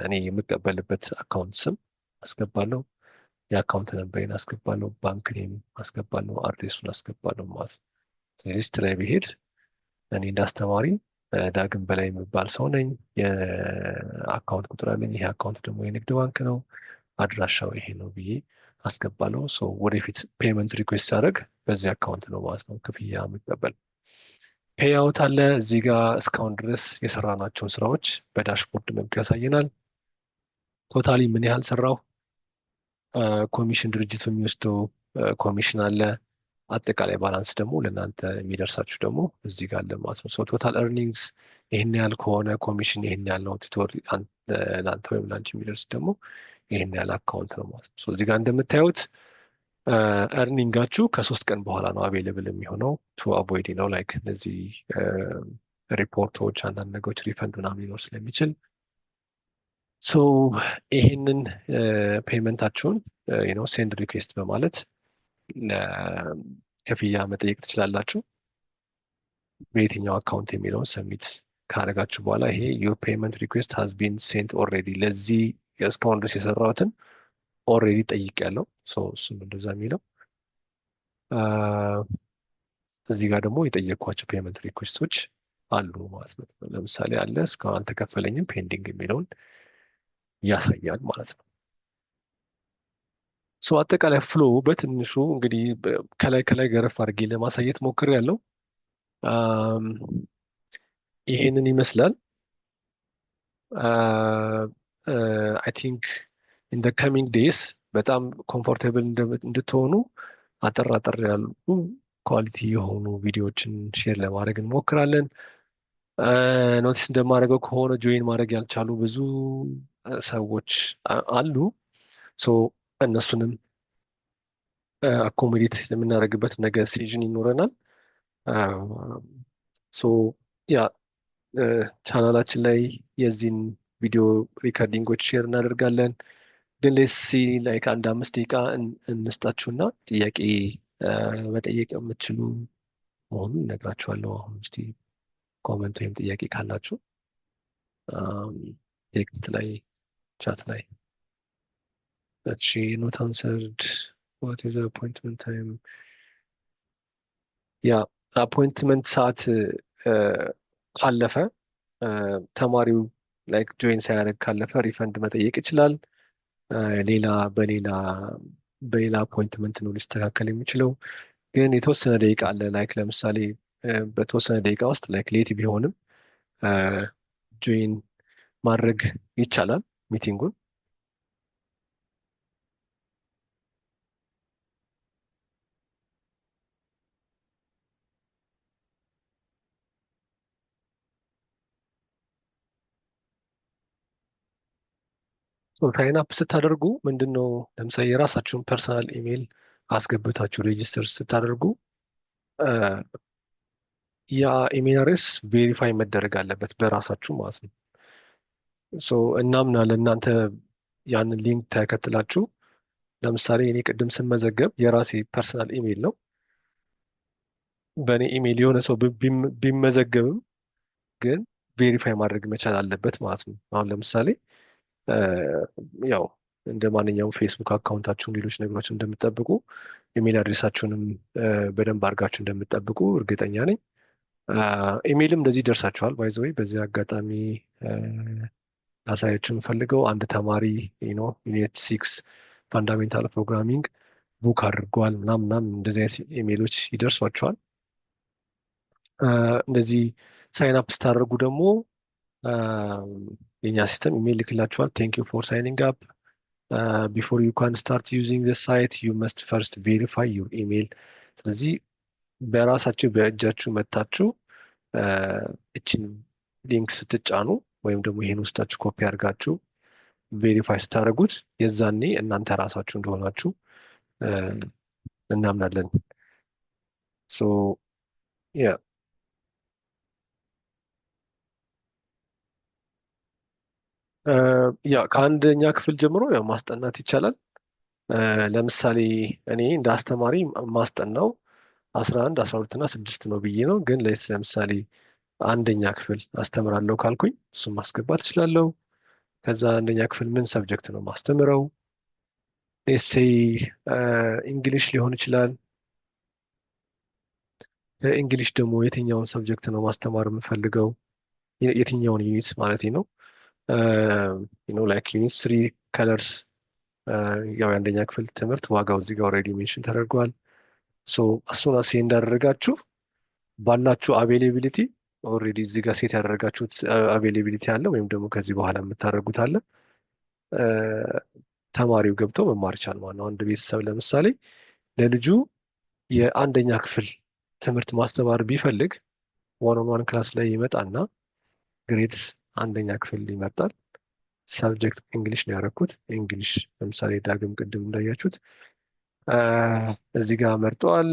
እኔ የምቀበልበት account ስም አስገባለሁ። የ account number ኤን አስገባለሁ። Bank name አስገባለሁ። Address ኡን አስገባለሁ ማለት ነው። List ላይ ብሄድ እኔ እንዳስተማሪ ዳግም በላይ የሚባል ሰው ነኝ። የ account ቁጥር አለኝ። ይሄ account ደግሞ የንግድ ባንክ ነው። አድራሻው ይሄ ነው ብዬ አስገባለሁ። So ወደፊት payment request ሳደርግ በዚህ account ነው ማለት ነው ክፍያ የምቀበል። Payout አለ እዚህ ጋር እስካሁን ድረስ የሰራናቸውን ስራዎች በ dashboard መልኩ ያሳየናል። Totally ምን ያህል ሰራሁ፣ ኮሚሽን ድርጅቱ የሚወስደው ኮሚሽን አለ። አጠቃላይ balance ደግሞ ለእናንተ የሚደርሳችሁ ደግሞ እዚህ ጋር አለ ማለት ነው። So total earnings ይህን ያህል ከሆነ ኮሚሽን ይህን ያህል ነው። Tutor ለአንተ ወይም ለአንቺ የሚደርስ ደግሞ ይህን ያህል account ነው ማለት ነው። እዚህ ጋር እንደምታዩት Earning ኣችሁ ከ3 ቀን በኋላ ነው available የሚሆነው to avoid ነው like እነዚህ ሪፖርቶች፣ አንዳንድ ነገሮች refund ምናምን ሊኖር ስለሚችል። So ይሄንን payment ኣችሁን send request በማለት ለክፍያ መጠየቅ ትችላላችሁ። በየትኛው account የሚለውን submit ካደረጋችሁ በኋላ ይሄ "Your payment request has been sent already"፣ ለዚህ እስካሁን ድረስ የሰራሁትን already ጠይቄያለሁ። እሱም እንደዛ የሚለው። እዚህ ጋር ደግሞ የጠየኳቸው payment request ኦች አሉ ማለት ነው። ለምሳሌ አለ፣ እስካሁን አልተከፈለኝም፣ pending የሚለውን ያሳያል ማለት ነው። So አጠቃላይ flow በትንሹ እንግዲህ ከላይ ከላይ ገረፍ አድርጌ ለማሳየት ሞክሬያለሁ። ይሄንን ይመስላል። I think in the coming days በጣም comfortable እንድትሆኑ አጠር አጠር ያሉ quality የሆኑ ቪዲዮዎችን share ለማድረግ እንሞክራለን። Notice እንደማደርገው ከሆነ join ማድረግ ያልቻሉ ብዙ ሰዎች አሉ። So እነሱንም accommodate የምናደርግበት ነገ session ይኖረናል። So yeah፣ ቻናላችን ላይ የዚህን ቪዲዮ recording ኦች share እናደርጋለን። ግን let's see like አንድ 5 ደቂቃ እንስጣችሁና ጥያቄ መጠየቅ የምትችሉ መሆኑን እነግራችኋለሁ። አሁን እስቲ comment ወይም ጥያቄ ካላችሁ text ላይ፣ chat ላይ። እሺ፣ not answered. What is appointment time? Yeah፣ appointment ሰዓት ካለፈ፣ ተማሪው like join ሳያደርግ ካለፈ refund መጠየቅ ይችላል። ሌላ በሌላ በሌላ appointment ነው ሊስተካከል የሚችለው። ግን የተወሰነ ደቂቃ አለ። Like ለምሳሌ በተወሰነ ደቂቃ ውስጥ like late ቢሆንም join ማድረግ ይቻላል meeting ኡን። Sign up ስታደርጉ ምንድን ነው፣ ለምሳሌ የራሳችሁን personal email አስገብታችሁ register ስታደርጉ ያ email address verify መደረግ አለበት በራሳችሁ ማለት ነው። So እናምናለን እናንተ ያንን link ተከትላችሁ። ለምሳሌ እኔ ቅድም ስመዘገብ የራሴ personal email ነው። በእኔ ኢሜል የሆነ ሰው ቢመዘገብም ግን verify ማድረግ መቻል አለበት ማለት ነው። አሁን ለምሳሌ ያው እንደ ማንኛውም ፌስቡክ account ኣችሁን፣ ሌሎች ነገሮች እንደምትጠብቁ email address ኣችሁንም በደንብ አድርጋችሁ እንደምትጠብቁ እርግጠኛ ነኝ። ኢሜይልም እንደዚህ ይደርሳችኋል። By the way በዚህ አጋጣሚ ላሳያችሁ የምፈልገው አንድ ተማሪ unit 6 fundamental programming book አድርጓል ምናምን ምናምን፣ እንደዚህ አይነት ኢሜይሎች ይደርሷችኋል። እንደዚህ sign up ስታደርጉ ደግሞ የኛ system email ይልክላችኋል። "Thank you for signing up. Before you can start using the site, you must first verify your email." ስለዚህ በራሳችሁ በእጃችሁ መታችሁ እችን link ስትጫኑ ወይም ደግሞ ይሄን ወስዳችሁ ኮፒ አድርጋችሁ verify ስታደርጉት የዛኔ እናንተ ራሳችሁ እንደሆናችሁ እናምናለን። So yeah፣ yeah፣ ከአንደኛ ክፍል ጀምሮ ያው ማስጠናት ይቻላል። ለምሳሌ እኔ እንደ አስተማሪ ማስጠናው 11፣ 12 እና 6 ነው ብዬ ነው። ግን ለምሳሌ አንደኛ ክፍል አስተምራለሁ ካልኩኝ እሱን ማስገባት እችላለሁ። ከዛ አንደኛ ክፍል ምን subject ነው ማስተምረው? Let's say English ሊሆን ይችላል። ከ English ደግሞ የትኛውን subject ነው ማስተማር የምፈልገው? የትኛውን unit ማለት ነው። Like unit 3 colors። ያው የአንደኛ ክፍል ትምህርት ዋጋው እዚህ ጋር already mention ተደርጓል። So እሱን አሴ እንዳደረጋችሁ ባላችሁ availability already እዚህ ጋር set ያደረጋችሁት availability አለ ወይም ደግሞ ከዚህ በኋላ የምታደርጉት አለ። ተማሪው ገብቶ መማር ይቻላል ማለት ነው። አንድ ቤተሰብ ለምሳሌ ለልጁ የአንደኛ ክፍል ትምህርት ማስተማር ቢፈልግ one on one class ላይ ይመጣና grades አንደኛ ክፍል ይመርጣል። Subject English ነው ያደረኩት። English ለምሳሌ ዳግም ቅድም እንዳያችሁት እዚህ ጋር መርጠዋል።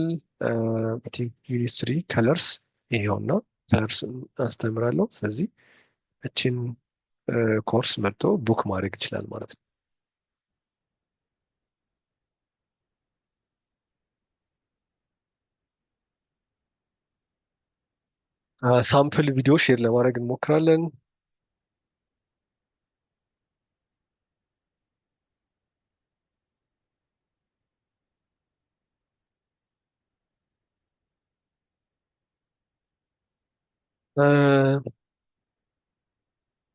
Think unit 3 colors ይሄውና colors አስተምራለሁ። ስለዚህ እችን ኮርስ መርጦ book ማድረግ ይችላል ማለት ነው። Sample ቪዲዮ share ለማድረግ እንሞክራለን።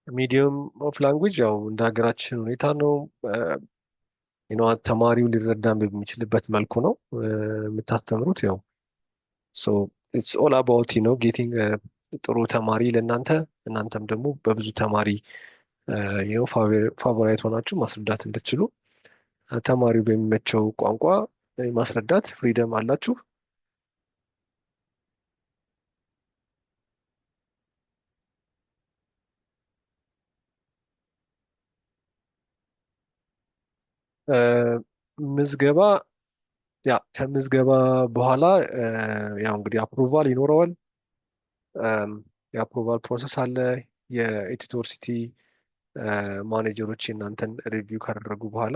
Medium of language ያው እንደ ሀገራችን ሁኔታ ነው። ተማሪው ሊረዳ በሚችልበት መልኩ ነው የምታስተምሩት። ያው so it's all about getting ጥሩ ተማሪ ለእናንተ፣ እናንተም ደግሞ በብዙ ተማሪ favorite ሆናችሁ ማስረዳት እንድትችሉ ተማሪው በሚመቸው ቋንቋ ማስረዳት freedom አላችሁ። ምዝገባ፣ yeah፣ ከምዝገባ በኋላ ያው እንግዲህ approval ይኖረዋል። የ approval process አለ። የ Ethiotutorcity manager ኦች የእናንተን review ካደረጉ በኋላ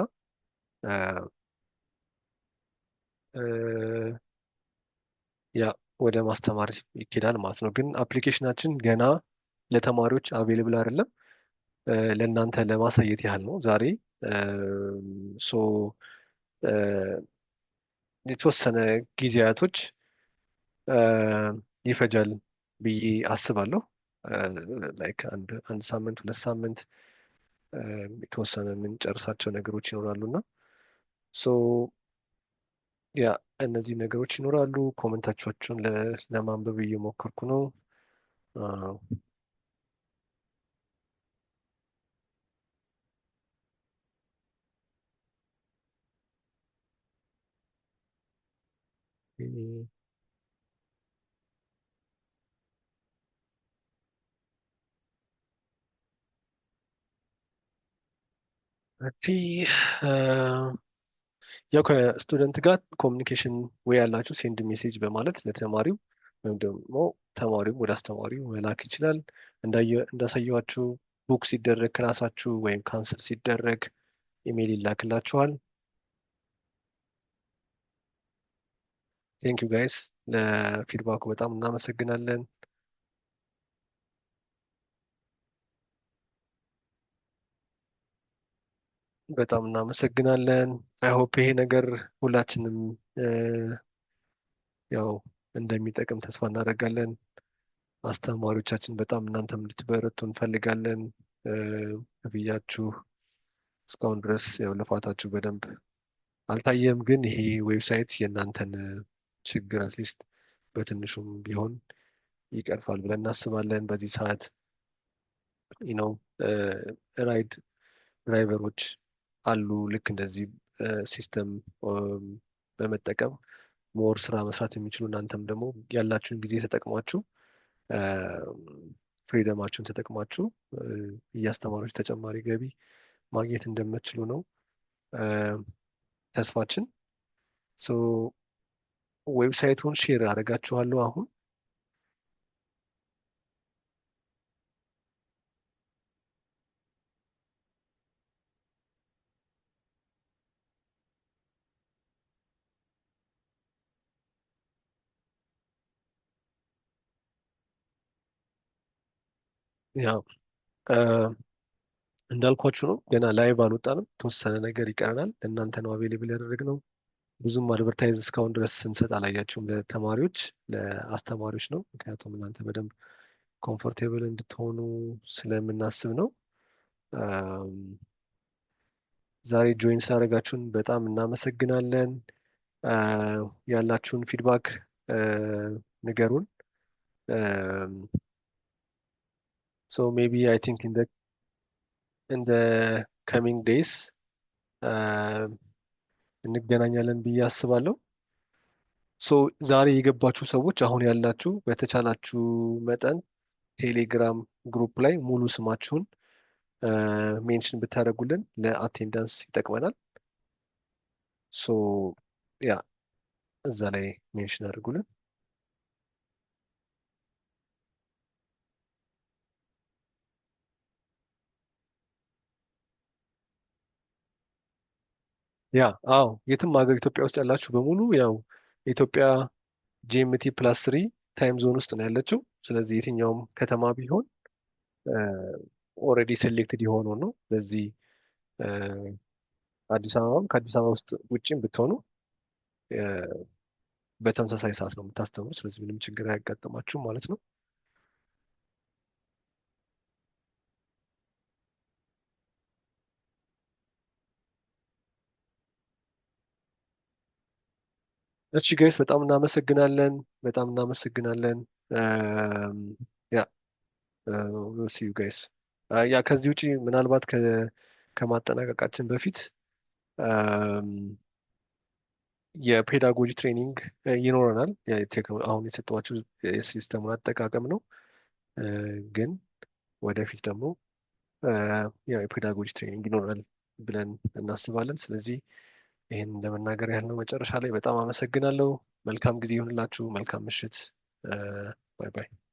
ያ ወደ ማስተማር ይኬዳል ማለት ነው። ግን application ኣችን ገና ለተማሪዎች available አይደለም። ለእናንተ ለማሳየት ያህል ነው ዛሬ። So የተወሰነ ጊዜያቶች ይፈጃል ብዬ አስባለሁ። Like አንድ ሳምንት፣ 2 ሳምንት የተወሰነ የምንጨርሳቸው ነገሮች ይኖራሉ እና so yeah፣ እነዚህ ነገሮች ይኖራሉ። Comment ኣችሁን ለማንበብ እየሞከርኩ ነው። Okay፣ ያው ከ student ጋር communication ወይ ያላችሁ send message በማለት ለተማሪው ወይም ደግሞ ተማሪው ወደ አስተማሪው መላክ ይችላል። እንዳሳየኋችሁ book ሲደረግ class ኣችሁ ወይም cancel ሲደረግ ኢሜይል ይላክላችኋል። Thank you guys፣ ለ feedback ኡ በጣም እናመሰግናለን። በጣም እናመሰግናለን። I hope ይሄ ነገር ሁላችንም ያው እንደሚጠቅም ተስፋ እናደርጋለን። አስተማሪዎቻችን በጣም እናንተም እንድትበረቱ እንፈልጋለን። ክፍያችሁ እስካሁን ድረስ ያው ልፋታችሁ በደንብ አልታየም፣ ግን ይሄ website የእናንተን ችግር at least በትንሹም ቢሆን ይቀርፋል ብለን እናስባለን። በዚህ ሰዓት ride driver ኦች አሉ፣ ልክ እንደዚህ system በመጠቀም more ስራ መስራት የሚችሉ። እናንተም ደግሞ ያላችሁን ጊዜ ተጠቅማችሁ፣ freedom ኣችሁን ተጠቅማችሁ እያስተማራችሁ ተጨማሪ ገቢ ማግኘት እንደምትችሉ ነው ተስፋችን። So website ኡን share አደርጋችኋለሁ አሁን። ያው እንዳልኳችሁ ነው፣ ገና live አልወጣንም። የተወሰነ ነገር ይቀረናል። ለእናንተ ነው available ያደረግነው። ብዙም advertise እስካሁን ድረስ ስንሰጥ አላያችሁም። ለተማሪዎች፣ ለአስተማሪዎች ነው። ምክንያቱም እናንተ በደንብ comfortable እንድትሆኑ ስለምናስብ ነው። ዛሬ join ስላደረጋችሁን በጣም እናመሰግናለን። ያላችሁን feedback ንገሩን። So maybe I think in the coming days እንገናኛለን ብዬ አስባለሁ። So ዛሬ የገባችሁ ሰዎች፣ አሁን ያላችሁ፣ በተቻላችሁ መጠን ቴሌግራም group ላይ ሙሉ ስማችሁን mention ብታደርጉልን ለ attendance ይጠቅመናል። So Yeah፣ እዛ ላይ mention አድርጉልን። Yeah፣ አዎ፣ የትም ሀገር ኢትዮጵያ ውስጥ ያላችሁ በሙሉ ያው ኢትዮጵያ GMT+3 time zone ውስጥ ነው ያለችው። ስለዚህ የትኛውም ከተማ ቢሆን already selected የሆነው ነው። ስለዚህ አዲስ አበባም ከአዲስ አበባ ውስጥ ውጭም ብትሆኑ በተመሳሳይ ሰዓት ነው የምታስተምሩት። ስለዚህ ምንም ችግር አያጋጥማችሁም ማለት ነው። እሺ guys፣ በጣም እናመሰግናለን። በጣም እናመሰግናለን። Yeah፣ see you guys። Yeah፣ ከዚህ ውጪ ምናልባት ከማጠናቀቃችን በፊት የ pedagogy training ይኖረናል። አሁን የሰጠኋችሁ የ system ኡን አጠቃቀም ነው፣ ግን ወደፊት ደግሞ ያው የ pedagogy training ይኖራል ብለን እናስባለን። ስለዚህ ይህን ለመናገር ያህል ነው። መጨረሻ ላይ በጣም አመሰግናለሁ። መልካም ጊዜ ይሁንላችሁ። መልካም ምሽት። Bye bye።